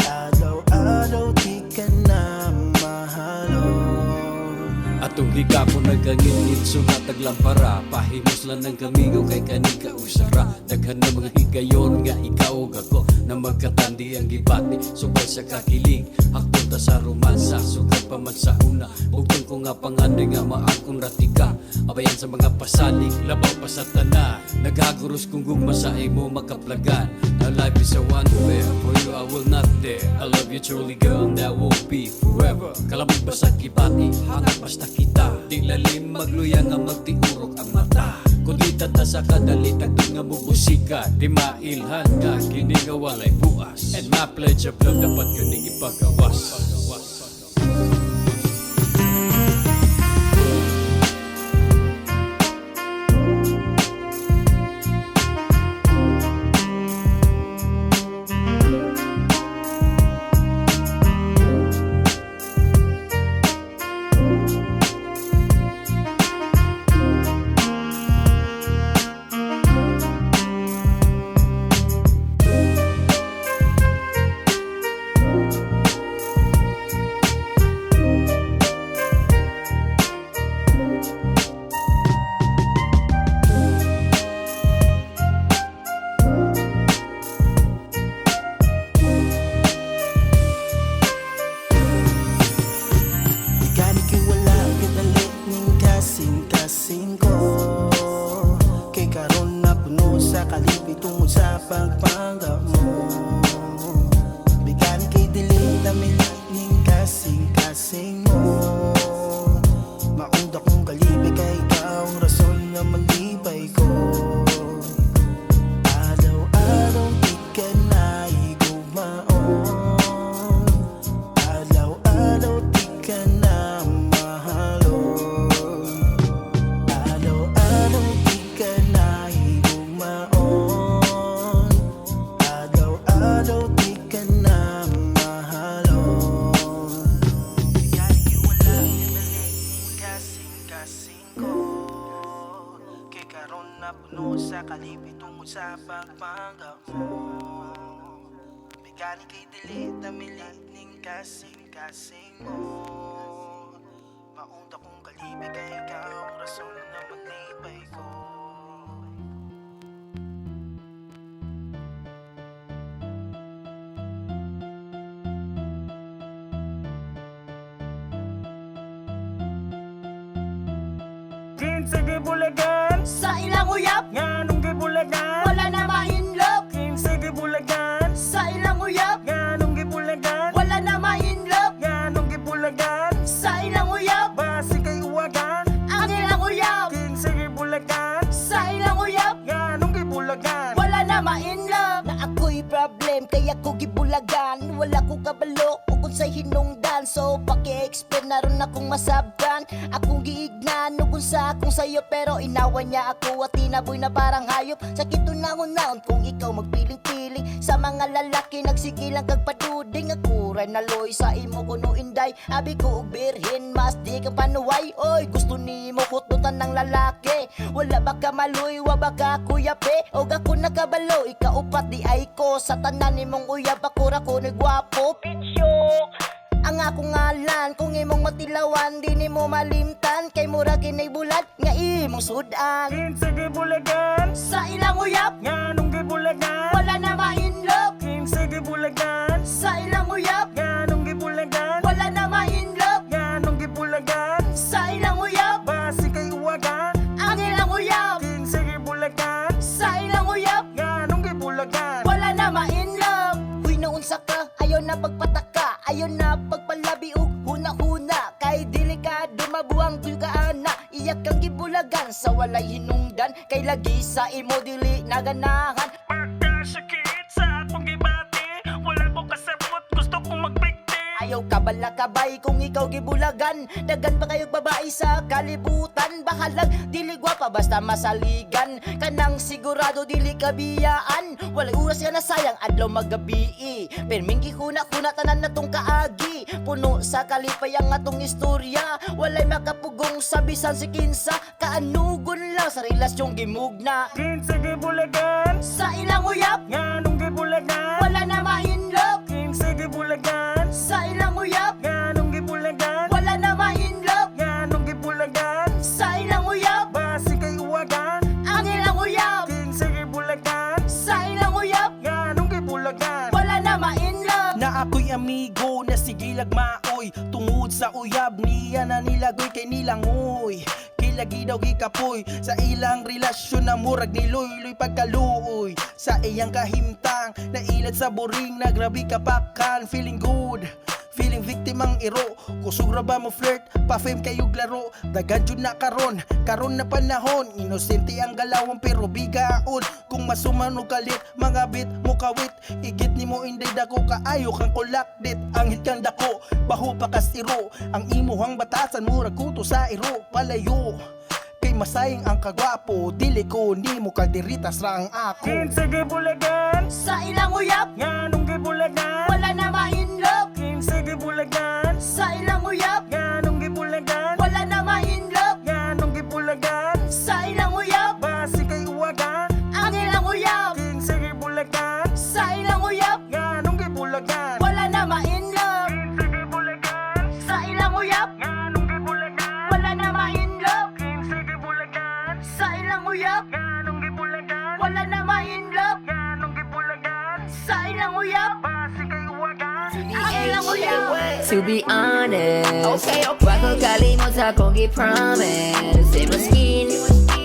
Alaw-alaw di ka na mahalon. Atong gigapon nagkangitngit sumatag lampara. Pahimos lang ng kamigo kay kaning kausara. Daghan na mga higayon nga ikaw ug ako na magkatandi ang gibati. Subay sa kakilig, hakton ta sa romansa. Sugad pa man sa una, bugtong ko nga pangandoy nga maakong ratika. Abayan sa mga pasalig, labaw pa sa tanan. Naghaguros kung gugma sa imo makaplagan. Now life is a one fair, for you I will not dare. I love you truly, girl, and that will be forever. Kalabog ba sa kibati, hangat basta kita. Di lalim magluya nga magtiurok ang mata. Kundita ta sa kadali, tagtong nga mubusika. Di mailhan nga kini nga walay buas. And my pledge of love dapat kuning ipagawas. Gani kay wala kadali ning kasing-kasing ko. Kay karon na puno sa kalipay tungod sa pagpanggap mo. Bigani kay dili tamili ning kasing-kasing mo. Maong dakong kalipay kay ikaw ang rason nga malipay ko. Araw-araw di ka na igugmaon. Alaw-alaw di ka na mahalon. Alaw-alaw di ka na igugmaon. Alaw-alaw di ka na mahalon. Gani wala kadali kasing-kasing ko. Kay karon na puno sa kalipay tungod sa pagpanggap mo. Bigani kay dili tamili ning kasing-kasing mo. Maong dakong kalipay kay ikaw ang rason na malipay ko. Kinsa gibulagan? Sa ilang uyab. Nganong gibulagan? Wala na ma-in love. Kinsa gibulagan? Sa ilang uyab. Nganong gibulagan? Wala na ma-in love. Nganong gibulagan? Sa ilang uyab. Basi kay uwagan. Ang ilang uyab. Kinsa gibulagan? Sa ilang uyab. Nganong gibulagan? Wala na ma-in love. Na ako'y problem kaya ko gibulagan. Wala ko kabalo o kung sa hinungdan. So paki-explain na ron akong masabtan. Akong giignan o kung sa akong sayo. Pero inawa niya ako at tinaboy na parang hayop. Sakit unang-unaon kung ikaw magpiling-piling. Sa mga lalaki, nagsige lang kag paduding. Ako ray naloy sa imo kuno, inday. Abi ko og birhen, mas di ka panuway. Oy, gusto nimo kututan ng lalaki. Wala ba ka maloy, wa ba ka kuyape? Og ako nakabalo, ikaupat di ay ko. Sa tanan nimong uyab, ako ra ko ni gwapo. Pitsyok ang akong ngalan, kung imong matilawan, di nimo malimtan. Kay mura kinay bulat nga imong sudan. Kinsa gibulagan? Sa ilang uyab. Nganong gibulagan? Wala na ma-inlove. Kinsa gibulagan? Sa ilang uyab. Nganong gibulagan? Wala na ma-inlove. Nganong gibulagan? Sa ilang uyab. Basi kay uwagan. Ang ilang uyab. Kinsa gibulagan? Sa ilang uyab. Nganong gibulagan? Wala na ma-inlove. Huy, naunsa ka, ayaw na pagpataka, ayaw na pagpalabi og huna-huna. Kay delikado mabuang tuyo ka ana. Iyak kang gibulagan sa walay hinungdan. Kay lagi sa imo dili naganahan. Pagkasakit sa akong gibati, wala ko kasabot, gusto kong magbigti. Ayaw ka balakabay kung ikaw gibulagan. Dagan pa kayong babae sa kalibutan. Bahalag dili gwapa basta masaligan. Kanang sigurado dili ka biyaan. Walay oras ka na sayang adlaw magabii. Pirming gihuna-huna tanan na tong kaagi. Puno sa kalipay ang atong istorya. Walay makapugong sa bisan si kinsa. Kaanugon lang sa relasyong gimugna. Kinsa gibulagan? Sa ilang uyab. Nganong gibulagan? Wala na ma-inlove. Kinsa gibulagan? Sa ilang uyab. Nganong gibulagan? Wala na ma-inlove. Nganong gibulagan? Sa ilang uyab. Basi kay uwagan. Ang ilang uyab. Kinsa gibulagan? Sa ilang uyab. Nganong gibulagan? Wala na ma-inlove. Na ako'y amigo na sige maoy. Tungod sa uyab niya na nilagoy kay nilangoy. Kilagi daw gikapoy sa ilang relasyon na murag niloyloy pagkaluoy. Sa iyang kahimtang nailad sa boring na grabe kapakan. Feeling good, feeling victim ang iro. Kusog ra ba mo flirt, pa-fame kayo laro. Dagan jud na karon, karon na panahon. Inosente ang galawan pero bigaon. Kung masuman og kalit, mga bit mo kawit. Igit nimo inday dako kaayo kang kulakdit. Ang hit kang dako, baho pa kas iro. Ang imuhang batasan murag kuto sa iro. Palayo, kay masayang ang kagwapo. Dili ko nimo kalderitas ra ang ako. Kinsa gibulagan? Sa ilang uyab. Nganong gibulagan? Wala na ma-inlove. Kinsa gibulagan? Sa ilang uyab. Nganong gibulagan? Wala na ma-inlove. Nganong gibulagan? Sa ilang uyab. Basi kay uwagan. Ang ilang uyab. Kinsa gibulagan? Sa ilang uyab. Nganong gibulagan? Wala na ma-inlove. Kinsa gibulagan? Sa ilang uyab. Nganong gibulagan? Wala na ma-inlove. Kinsa gibulagan? Sa ilang uyab. Nganong gibulagan? Wala na ma-inlove. Nganong gibulagan? Sa ilang uyab. Basi kay uwagan. Ang ilang uyab. To be honest, okay. Wa ko kalimot sa akong gi-promise. Imo skin,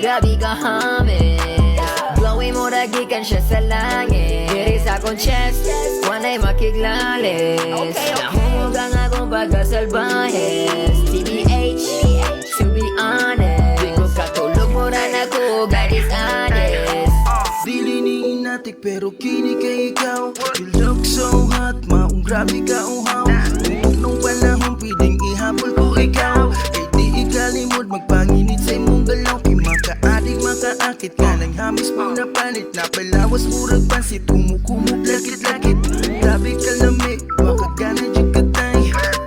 grabe ka hamis. Glowing mo gikan siya sa langit. Diri sa akong chest, walay makiglalis. Nahungog ang akong pagkasalbahe. TBH, to be honest, di ko katulog, mura na ko, God is honest. Dili ni inatik pero kini kay ikaw. You look so hot, maong grabe ka uhaw. Nung panahon pwedeng ihapol ko ikaw. Kay di ikalimod magpanginit sa imong galaw. Kay makaadig makaakit ka ng hamis mo na palit. Napalawas murag pansit, kumukumok lakit-lakit. Grabe ka lami, wakagana jud katay.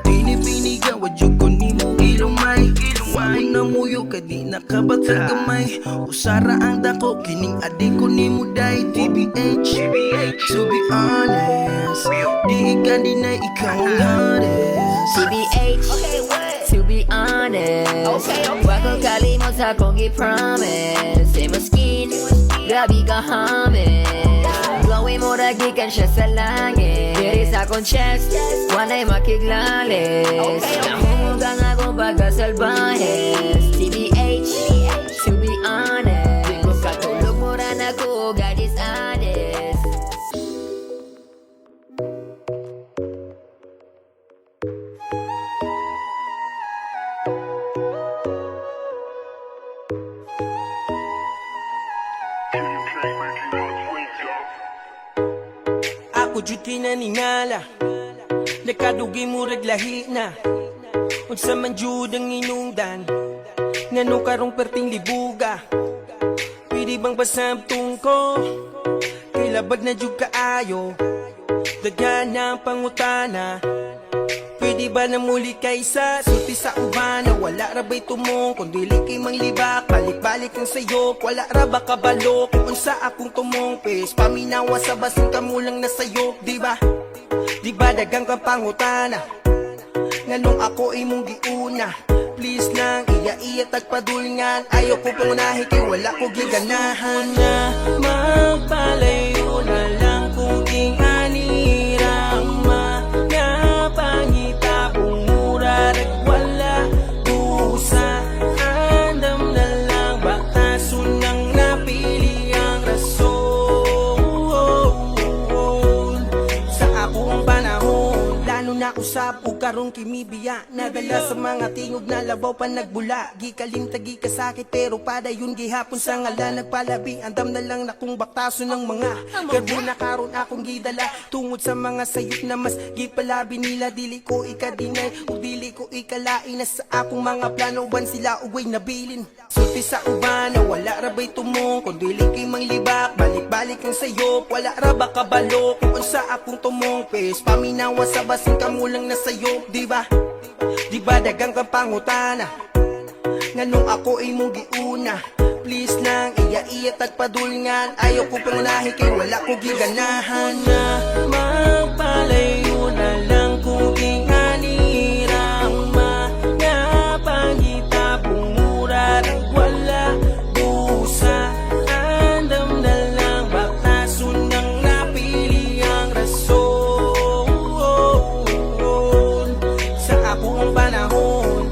Pinipiniga, wadyo ko nimo gilumay. Wa mo na muyo ka di nakabat sa gamay. Usara ang dako, kining adi ko nimo day. TBH, to be honest, di ka deny, ikaw ang hottest. TBH, to be honest, wa ko kalimot sa akong gi-promise. Imo skin, grabe ka hamis. Glowing mo gikan siya sa langit. Diri sa akong chest, walay makiglalis. Nahungog ang akong pagkasalbahe. TBH, to be honest, di ko katulog, mura na ko, God is honest. Ako jud kinaningala, nakadugi murag lahi na. Unsa man jud ang inungdan, ngano karong perting libuga? Pwede bang pasabtong ko? Kay Labad na jud kaayo. Daghan ng pangutana. Pwede ba na muli kaysa sulti sa uban na wala ra ba'y tumong? Kung dili kay manglibak, balik-balik ang sayop. Wala ra ba kabalo kung unsa akong tumong? Pes paminawa sa basin kamulang na sayop. Di ba? Di ba dagang kang pangutana? Nganong ako imong giuna? Please lang, iya-iya tagpadulngan. Ayaw ko pangunahi kay wala ko giganahan. Na magpalayo na lang kung ing anirang mga pangita mura wala dusa. Andam na lang batason ang napili ang rason sa akong panahon. Plano na usap ug karon kimibiya. Nadala sa mga tingog na labaw pa nagbula. Gikalimta gikasakit pero padayon gihapon sa ngala nagpalabi. Andam na lang na kung baktaso ng mga garbo na karon akong gidala. Tungod sa mga sayop na mas gipalabi nila. Dili ko ikadinay ug dili ko ikalain na sa akong mga plano uban sila ugway nabilin. Sulti sa uban na wala ra ba'y tumong? Kung dili kay manglibak, balik-balik ang sayop. Wala ra ba kabalo kung unsa akong tumong? Pes paminawa sa basin kamulang na sayop. Di ba? Di ba dagang kang pangutana? Nganong ako imong giuna? Please lang, iya-iya tagpadulngan. Ayaw ko pangunahi kay wala ko giganahan. Na magpalayo na lang kung ing anirang mga pangita mura wala dusa. Andam na lang batason ang napili ang rason sa akong panahon.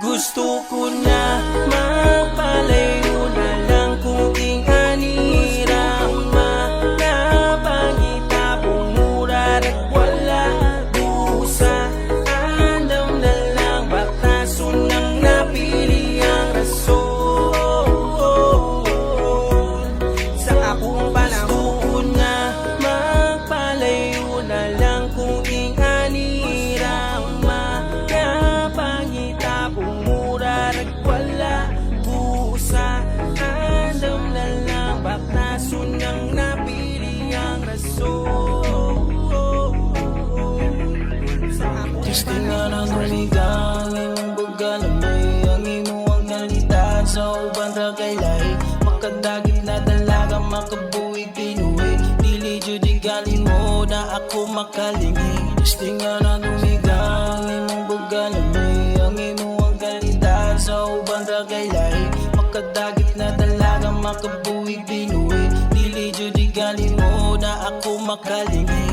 Gusto ko na magpalayo na lang kung ing anirang mga pangita mura wala dusa. Andam na lang batason ang napili ang rason sa akong panahon. Gusto ko na magpalayo na lang kung ing anirang mga pangita mura wala dusa. Andam na lang batason ang napili ang rason sa akong Gusto nga na tumigang imong pagkalamay. Ang imong kalidad sa uban ra kay lahi. Makadagit na dalaga makabuhi Pinoy. Dili jud mo na ako makalingi. Gusto nga na tumigang imong pagkalamay. Ang imong kalidad sa uban ra kay lahi. Makadagit na dalaga makabuhi Pinoy. Dili jud mo na ako makalingi.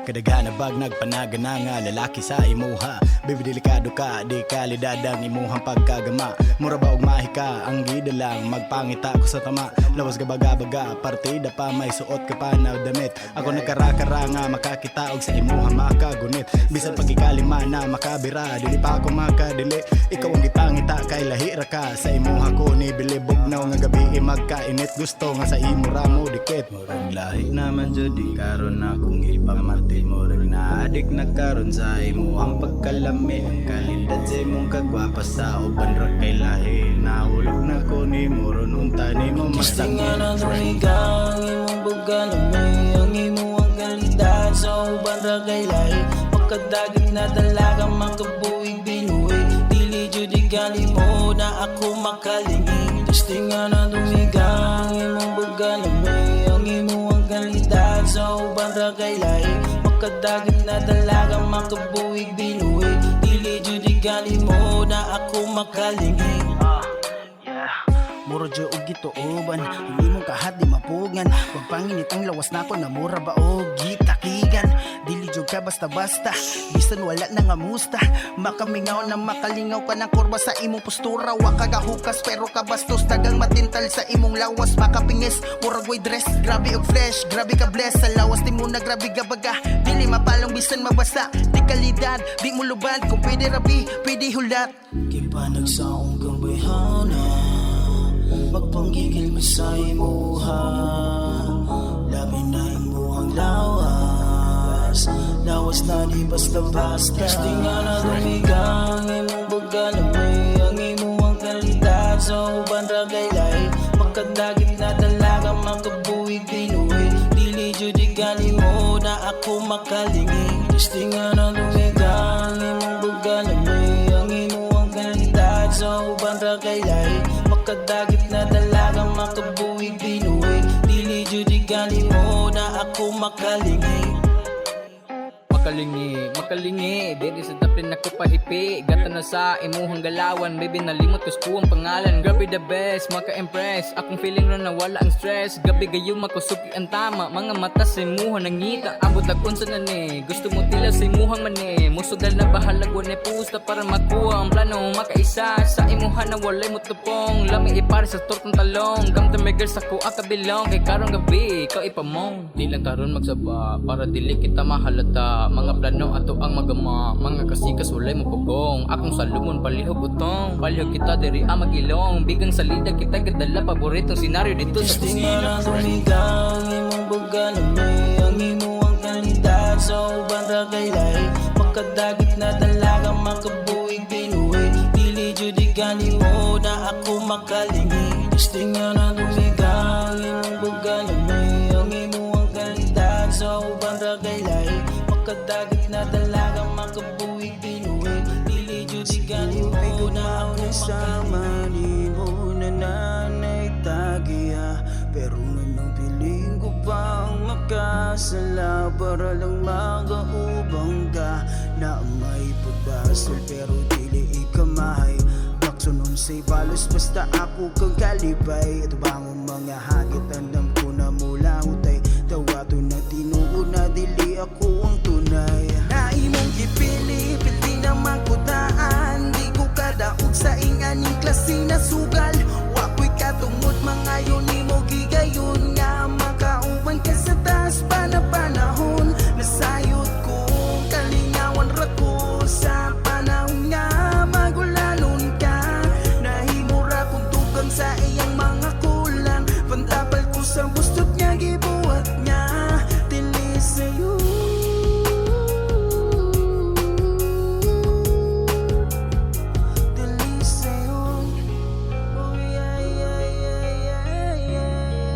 Kadaghan na bag nagpanagana nga lalaki sa imuha. Baby, delikado ka, di kalidad ang imuhang pagkagama. Mura ba og mahika, ang gidalang magpangita ko sa tama. Lawas ka baga-baga, partida pa may suot ka pa na damit. Ako nagkarakara nga makakita og sa imuha makagunit. Bisan pagkikalima na makabira, dili pa ako makadili. Ikaw ang gipangita kay lahi ra ka. Sa imuha ko ni bilibog na nga gabi magkainit. Gusto nga sa imo ra mo dikit. Murag lahi naman jud di karon akong ipamati. Murag naadik na karon sa imuhang pagkalami. Ang kalidad sa imong kagwapa sa uban ra kay lahi. Nahulog na ko ni ron unta nimo Gusto nga masakit. na tumigang imong pagkalamay. Ang imong kalidad sa uban ra kay lahi. Makadagit na dalaga makabuhi Pinoy. Dili jud mo na ako makalingi. Gusto nga na tumigang imong pagkalamay. Ang imong kalidad sa uban ra kay lahi. Makadagit na dalaga makabuhi Pinoy. Dili jud mo na ako makalingi. Muro jud og gituoban. Ang imong kahat di mapugan. Wag panginit ang lawas nako na mura ba og gitakigan. Dili jud ka basta-basta, bisan wala na nga musta. Makamingaw na makalingaw ka ng kurba sa imong postura. Wa ka gahukas pero kabastos. Dagang matintal sa imong lawas. Makapingis, murag way dress. Grabe og fresh, grabe ka bless. Sa lawas ni mo na grabe gabaga. Dili mapalong bisan mabasa. Di kalidad, di mo lubad. Kung pwede rabi, pwede hulat. Gipanag sa akong bayhana. Magpanggigil mi sa imuha. Labi na imuhang lawas. Lawas na di basta-basta. Gusto nga na dumigang imong pagkalami. Ang imuhang kalidad sa uban ra kay lahi. Makadagit na dalaga makabuhig binuhi. Dili jud mo na ako makalingi. Gusto nga na dumigang imong pagkalami. Ang imuhang kalidad sa uban ra kay lahi. Makadagit na dalaga makabuhig binuhi. Dili jud mo na ako makalingi. Makalingi, makalingi. Diri sa taplin ako pahipi. Gata na sa imuhang galawan. Baby, nalimot ko ang pangalan. Grabe the best, maka-impress. Akong feeling ron na wala ang stress. Gabi gayo makusuki ang tama. Mga mata sa imuha nangita. Abot ag unsa na ni. Gusto mo tila sa imuhang mani. Musugal na bahalag wa pusta para makuha ang plano. Makaisa sa imuha na walay mutupong. Lami ipare sa tortong talong. Gamta may girl sa kuha kabilong. Kay karong gabi, ikaw ipamong. Di lang karon magsaba para dili kita mahalata. Mga plano ato ang magama. Mga kasikas walay mo pugong. Akong salumon palihog utong. Palihog kita diri ang magilong. Bigang salida kita gadala. Paboritong senaryo dito sa Gusto nga kusina. na dumigang imong pagkalami. Ang imuhang kalidad sa uban ra kay lahi. Makadagit na dalaga makabuhig binuhi. Dili jud mo na ako makalingi. Gusto nga na dumigang imong pagkalami. Ang imuhang kalidad sa uban ra kay lahi. Makadagit na dalaga makabuhig binuhi. Dili jud mo na ako makalingi. Nimo na nanay tagiya. Pero nganong piling ko pang makasala para lang makaubang ka. Na may pagbasol pero dili ikamahay. Baksunon say balos basta ako kang kalipay. Ito bangon mga hagit andam ko na mula hutay. Tawato na tinuod na dili ako ang tunay. Na imong gipili, pili na makutaan. Di ko kadaog sa inganing klase na sugal. Wako'y katungod mga yun nimo gigayon. Nga makauban ka sa taas pa na panahon. Nasayod kong kalingawan ra ko sa panahon nga magulalon ka. Nahimo ra kong tugang sa iyang mga kulang. Pantapal ko sa bustot nga gibuhat niya. Dili sa'yo. Dili sa'yo. Oh yeah, yeah, yeah, yeah, yeah.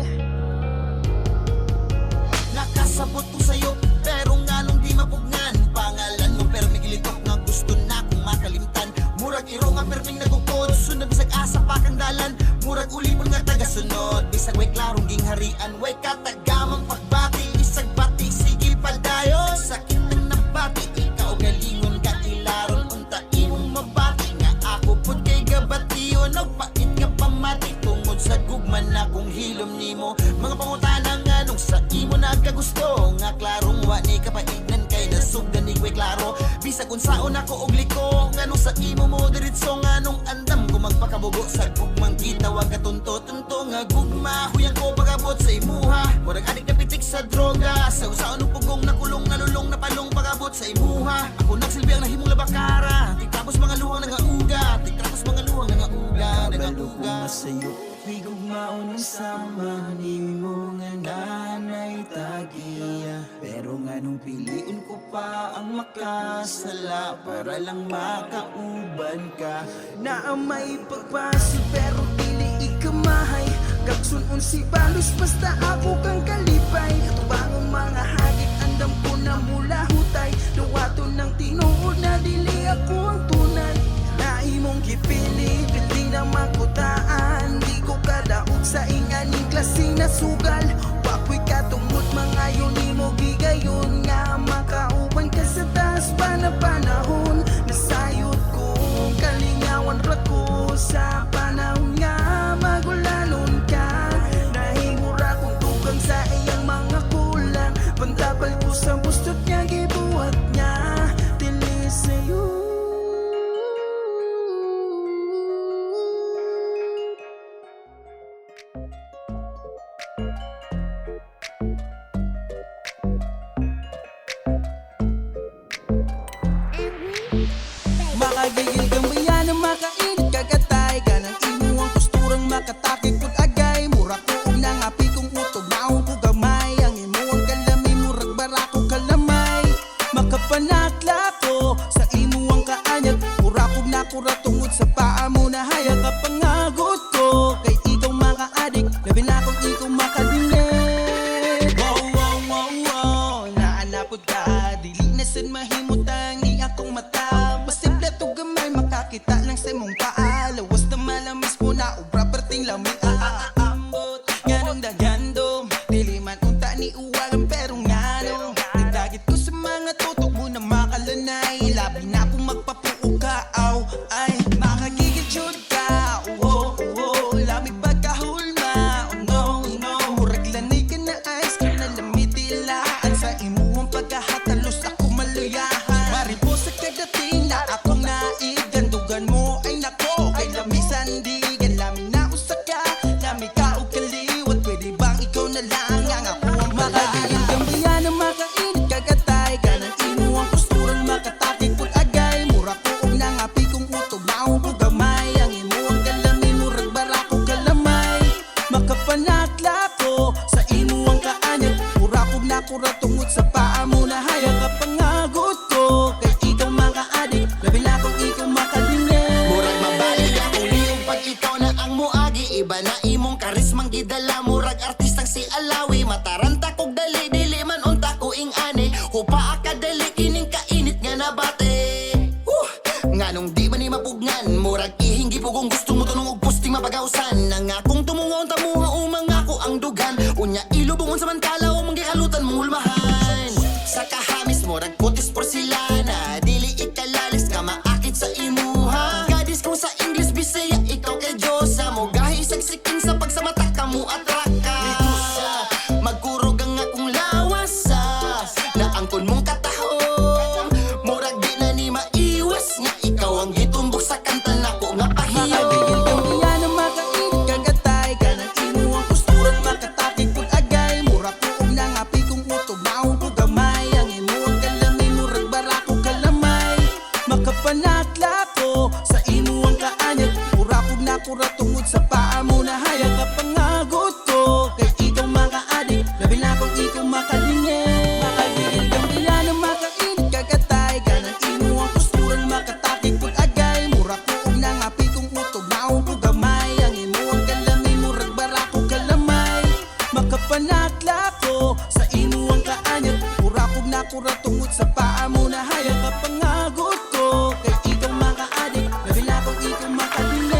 Nakasabot ko sa'yo pero nganong di mapugnan. Pangalan mo pero may gilitok nga gusto na kong makalimtan. Murag iro nga perming nagukod. Sunod bisag asa pa kang dalan. Murag ulipon nga tagasunod. Bisag way klarong gingharian. Way katagamang pagbati. Isag bati sige padayon. Sakit ng nabati. Ikaw galingon ka ilaron. Unta imong mabati nga ako pud kay gabation. Nagpait nga pamati tungod sa gugma na kong hilom nimo. Mga pangutana nga nung sa imo nagkagusto. Nga klarong wa ni kapaignan kay nasugdan ni way klaro. Bisag unsaon ako og liko. Nganong sa imo mo diretso. Nganong andam ko magpakabugo sa gugmang gitawag katunto-tunto nga gugma. Huyang ko pag-abot sa imuha. Murag adik na pitik sa droga. Sa unsaon og pugong nakulong nalulong napalong pag-abot sa imuha. Ako nagsilbi ang nahimong labakara. Tigtapos mga luhang nangauga. Tigtapos mga luhang nangauga. Kabalo ko Nangauga. nga sa'yo. Higugmaon ang sama nimo nga nanay tagiya. Pero nganong piliun ko pa ang makasala para lang makauban ka. Na may pagpasil pero dili ikamahay. Gagsunon si balos basta ako kang kalipay. Ito bangon mga hagit andam ko na mula hutay. Duwato ng tinuod na dili ako ang tunay. Na imong gipili, pili na makutaan. Di ko kadaog sa inganing klase na sugal. Wako'y katungod mga yun nimo gigayon. Nga makauban ka sa taas pa na panahon. Nasayod kong kalingawan ra ko sa panahon nga magulalon ka. Nahimo ra kong tugang sa iyang mga kulang. Pantapal ko sa bustot nga gibuhat niya. Dili sa'yo. Makagigil kang bayan na makainit kagatay ka ng imuang posturang makatakik. Nganong daghandom? Dili man unta ni uwagan, pero ngano nagdagit ko sa mga tutok mo na makalanay. Labi na kung magpapuo ka, aw. Ay, makagigil jud ka, oh. Lami pagkahulma, oh no no. Murag lanay ka na ice cream na lamitilaan. Sa imuhang pagkahatalos ako maluyahan. Maripo sa kadating na akong naigan. Dugan mo ay nako, kay lamisan digan. Lami na usa ka, lami ka og kaliwat. Pwede bang ikaw na lang ang ako ang makagigil kang biya na makainit kagatay. Kanang imuhang posturan makatakig pud agay. Mura ko og nangapi kong utog maong ko gamay. Ang imuhang kalami murag barako kalamay. Makapanakla ko sa imuhang kaanyag. Mura kog nakura tungod sa paa mo na hayag. Kapangagot ko kay ikaw makaadik. Labi na kung ikaw makalingin. Murag mabalik akong liog pag ikaw na ang muagi. Iba na imong karismang gidala, murag artistang si Alawi. Mataranta kog dali, dili man unta ko ing ani. Hupa akadali kining kainit nga nabate. Woo! Nganong di man ni mapugnan, murag ihing gipugong gusto mo tunong og pusting mapagawsan. Nang akong tumungon tamuha umang ako ang dugan. Unya ilubong samantala umang gikalutan mong hulmahan. Sa kahamis murag kutis porselana, dili ikalalis ka maakit sa imuha. Gadis kung sa English Bisaya ikaw kay Diyosa. Mo gahi sagsikin sa pagsamata ka mo atraka. Magkurog ang akong lawas naangkon mong katahom. Murag di na ni maiwas nga ikaw ang gitumbok sa kanta nako nga pahiyo. Makagigil kang biya na makainit kagatay. Kanang imuhang posturan makatakig pud agay. Mura ko og nangapi kong utog maong ko gamay. Ang imuhang kalami murag barako kalamay. Makapanakla ko sa imuhang kaanyag. Mura kog nakura tungod sa paa mo na hayag. Kapangagot ko kay ikaw makaadik. Labi na kung ikaw makalingin. Makagigil kang biya na makainit kagatay. Kanang imuhang posturan makatakig pud agay. Mura ko og nangapi kong utog maong ko gamay. Ang imuhang kalami murag barako kalamay. Makapanakla ko sa imuhang kaanyag. Mura kog nakura tungod sa paa mo na hayag. Kapangagot ko kay ikaw makaadik. Labi na kung ikaw makalingin.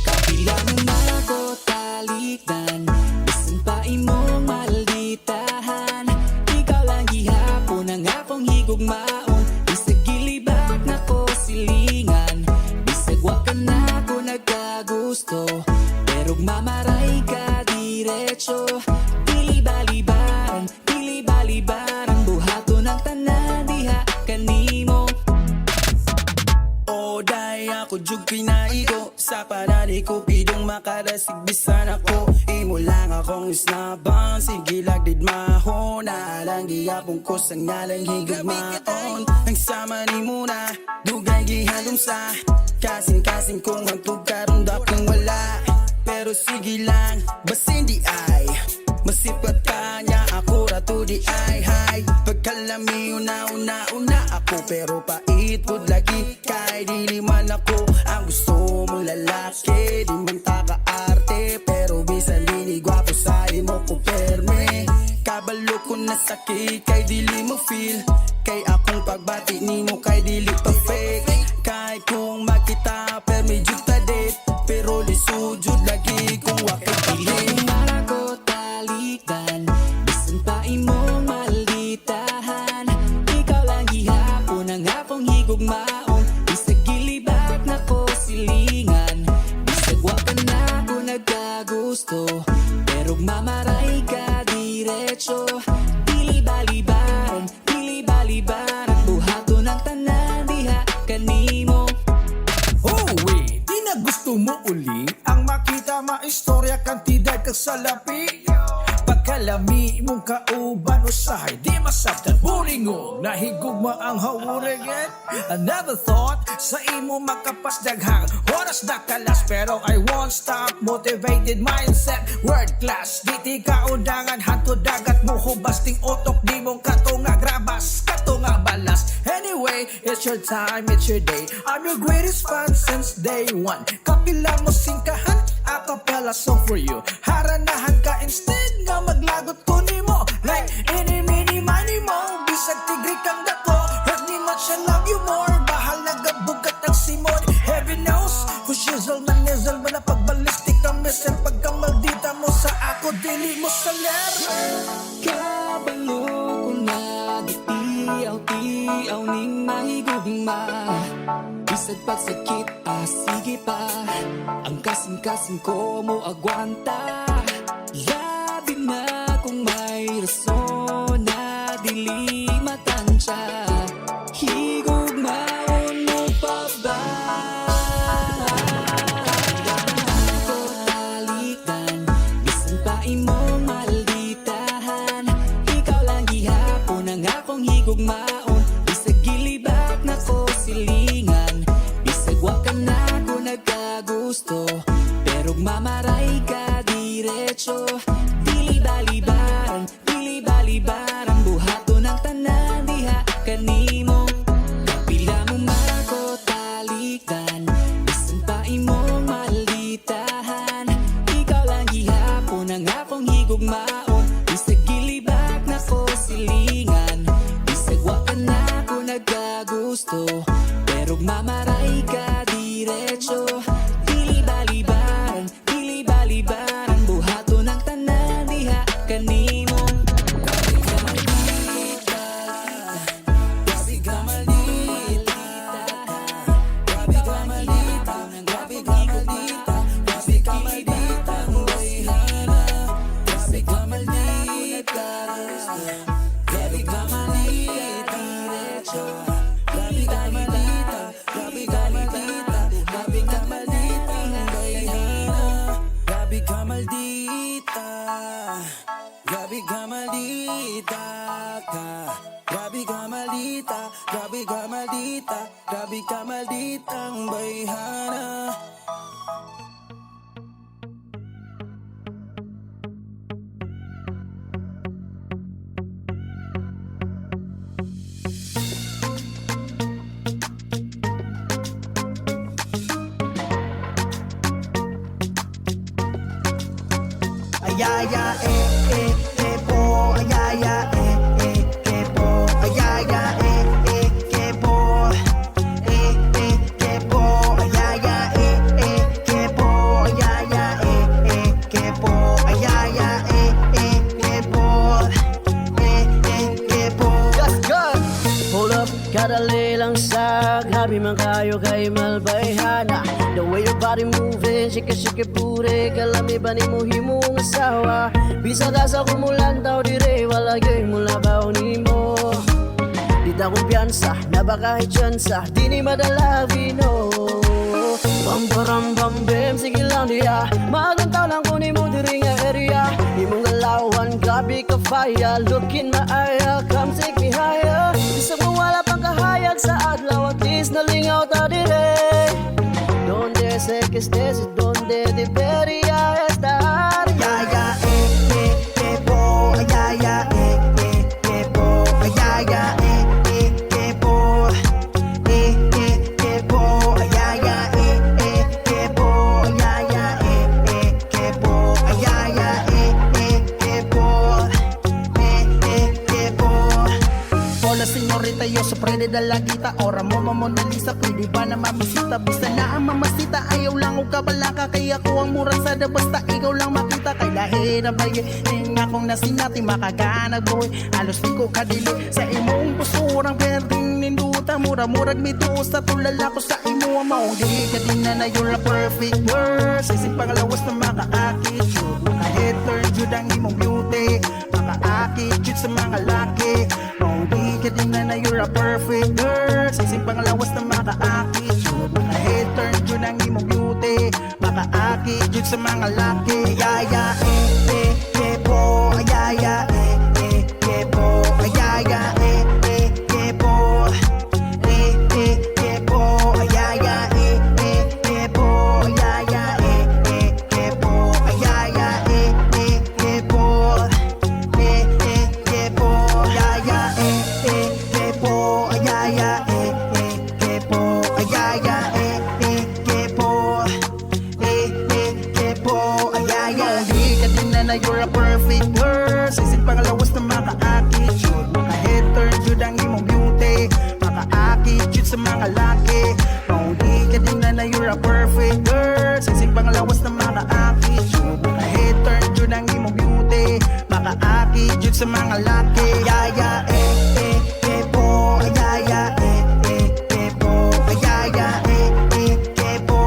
Kabilang ako talikdan, bisan pa imong malditahan. Ikaw lang gihapon ang akong higugmaon. Bisag gilibak na ko silingan, bisag wa ka na ko nagkagusto, pero mamaray ka diretso. Dili balibaran, dili balibaran, buhaton ang tanan diha kanimo. O day ako jug pinaigo. Sa panani ko pidong makarasig bisan ako. Imo lang akong isnaban. Sige lagdid mahona. Lang gihapon ko sa ngalang higugmaon. Ang sama ni muna dugay gihandom sa kasing-kasing kong hantog karon dakong wala. Pero sige lang, basin di ay masipat ka niya ako rato di ay hay. Pagkalami una una una ako, pero pait pud lagi kay dili man ako ang gusto mong lalaki. Di man ta kaarte pero bisan dili gwapo sa imo ko perme. Kabalo ko na sakit kay dili mo feel. Kay akong pagbati nimo kay dili pa fake. Kay kung makita permi jud ta date, pero lisod jud lagi kung wa kay pili. Ako talikdan, bisan pa imong malditahan. Ikaw lang gihapon ang akong higugmaon. Bisag gilibak na ko silingan, bisag wa ka na ko nagkagusto, pero mamaray ka diretso. Dili balibaran, dili balibaran, buhaton ang tanan diha kanimo. Uwi, di na gusto mo uli ang makita maistorya kantidad kag salapi. Pagkalami mong kauban usahay di masabtan bulingo nahigugma ang hawuregan. Another thought sa imo makapas daghang oras na kalas, pero I won't stop. Motivated mindset, world class. Di ti kaundangan hanto dagat mo hubas ting utok di mong katunga grabas katunga balas. Anyway, way. It's your time, it's your day. I'm your greatest fan since day one. Kapila mo singkahan, acapella song for you. Haranahan ka instead nga maglagot ko nimo. Like eeny, meeny, miny, mo. Bisag tigre kang dako. Hurt me much, I love you more. Bahala bugat ang simon. Heaven knows, fushizzle manizzle mo na pagbalistic ang missile. Pagkamaldita mo sa ako, dili mo saler. Kabalo ko na gitiaw-tiaw ning mahigugma. Bisag pagsakit, ah, sige pa. Ang kasing-kasing ko mo agwanta. Labi na kung may rason na dili matansya. Higugmaon mo pa ba? Ko talikdan, bisan pa imong malditahan. Ikaw lang gihapon ang akong higugmaon. Bisag gilibak na ko silingan, bisag wa ka na ko nagkagusto, pero mamaray ka diretso. Dili balibaran, dili balibaran. Buhaton ang tanan diha kanimo. Kapila mo mako talikdan, bisan pa imong malditahan. Ikaw lang gihapon ang akong higugmaon. Bisag gilibak na ko silingan, bisag wa ka na ko nagkagusto, pero mamaray ka diretso. Dili balibaran, dili balibaran. Buhaton ang tanan diha kanimo. Grabe ka maldita. Grabe ka maldita. Grabe ka maldita. Grabe ka maldita. Bayhana. Grabe ka maldita. Grabe ka maldita. Grabe ka maldita. Grabe ka maldita. Grabe ka maldita. Bayhana. Grabe ka maldita. Grabe ka maldita ka. Grabe ka maldita, grabe ka maldita, grabe ka malditang bayhana. Ayaya, eh, eh, eh po. Ayaya, eh, eh, eh po. Ayaya, eh, eh, eh po. Eh, eh, eh po. Ayaya, eh, eh, eh po. Ayaya, eh, eh, eh po. Ayaya, eh, eh, eh po. Eh, eh, eh po. That's good. Hold up, kadali lang sa grabe man kayo kay Malbayhana. The way your body moving, shake it, shake it booty. Kalami ba ni mo himong asawa? Bisag asa kumulantaw dire, wala gyud mulabaw nimo. Di ta kumpiyansa, na baka tsansa, di ni madala vino. Bam param bam bam, sige lang diya. Magantaw lang ko nimo diri nga area. Imong galawan, grabe ka fire. Look in my eye, come take me higher. Bisag mo wala pang kahayag sa adlaw, at least nalingaw ta dire. Donde sé que estés y donde debería estar. Ayaya, eh, eh, eh po. Ayaya, eh, eh, eh po. Ayaya, eh, eh, eh po. Eh, eh, eh po. Ayaya, eh, eh, eh po. Ayaya, eh, eh, eh po. Ayaya, eh, eh, eh po. Eh, eh, eh po. Hola señorita, yo soy Freddy Dalagita. Ora mo Mona Lisa, pwede ba na mamisita? Basta na ang mamasita, ayaw lang og kabalaka. Kaya ko ang murang sada, basta ikaw lang makita. Kay lahi na baye, ning akong nasinati. Makaganag boy, alos di ko kadili. Sa imong pusurang perding ninduta. Mura-murag mituo sa tulala ko sa imo. Maong di ka din na na you're a perfect girl. Sa isip panglawas na makaakit jud. Maka-head turn jud ang imong beauty. Makaakit jud sa mga laki. Maong di ka din na na you're a perfect girl. Sa isip panglawas na makaakit jud. Maka-head turn jud ang imong beauty. Makaakit jud sa mga laki. Ayaya, eh, eh, eh po. Ayaya, eh, eh, eh po. Ayaya, eh, eh, eh po. Eh, eh, eh po. Ayaya, eh, eh, eh po. Ayaya, eh, eh, eh po. Ayaya, eh, eh, eh po. Eh, eh, eh po. Ayaya, eh, eh, eh po. Ayaya, eh, na you're a perfect girl. Sisid panglawas na makaakit jud. Maka-head turn jud ang imong beauty. Makaakit jud sa mga laki. Mauli ka din na you're a perfect girl. Sisid panglawas na makaakit jud. Maka-head turn jud ang imong beauty. Makaakit jud sa mga laki. Yaya, eh, eh, eh po. Yaya, eh, eh, eh po. Yaya, eh, eh, eh po.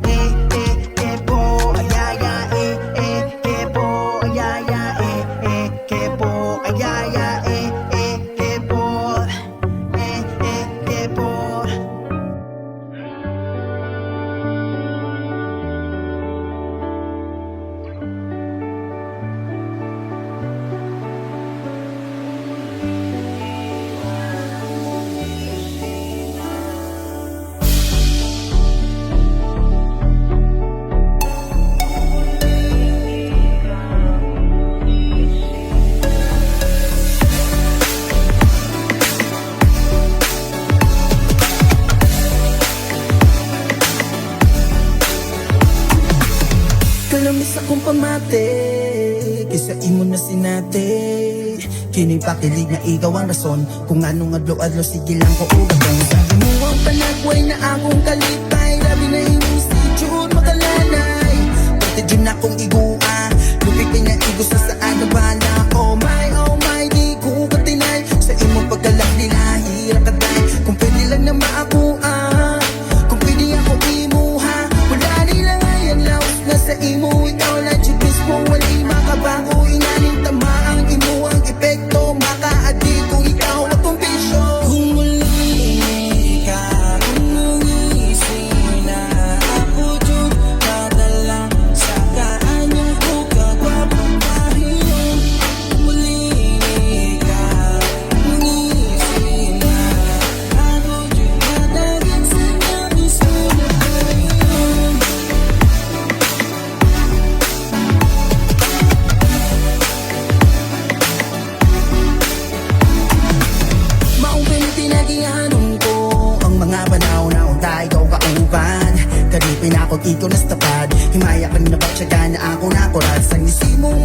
Eh, eh, eh po. Yaya, eh, eh, eh po. Yaya, eh, eh, eh po. Yaya, eh, eh, eh po. Eh, eh, eh po. Kalamis akong pamate kaysa imo na sinate. Kini pakilig na ikaw ang rason kung anong adlaw-adlaw sige lang ko ugatong. Sa imuhang panagway na akong kalipay. Labi na imong si June makalanay. Pati dyan akong igua. Lupit kay na igo sa saan na bala. Oh my, di ko katinay. Sa imong pagkalak nila hirap katay. Kung pwede lang na maakuha, kung pwede ako imuha. Wala nila ngayon laos na sa imo. Ikaw lang jud mismo walay makabago. Inaning tama ang imuhang epekto. Makaadi kung ikaw akong bisyo. Kung muli ka, kung nangising na ako jud madala sa kaanyong ko kagwapo mahiyong. Muli ka, nangising na ako jud madagit sa nabis mo na pahiyon. Maong tinagihanon ko ang mga panahon na unta ikaw kauban. Kalipin ako't ikaw nas tapad. Himaya ka na batyaga na ako nakurat. Sa ngisi mong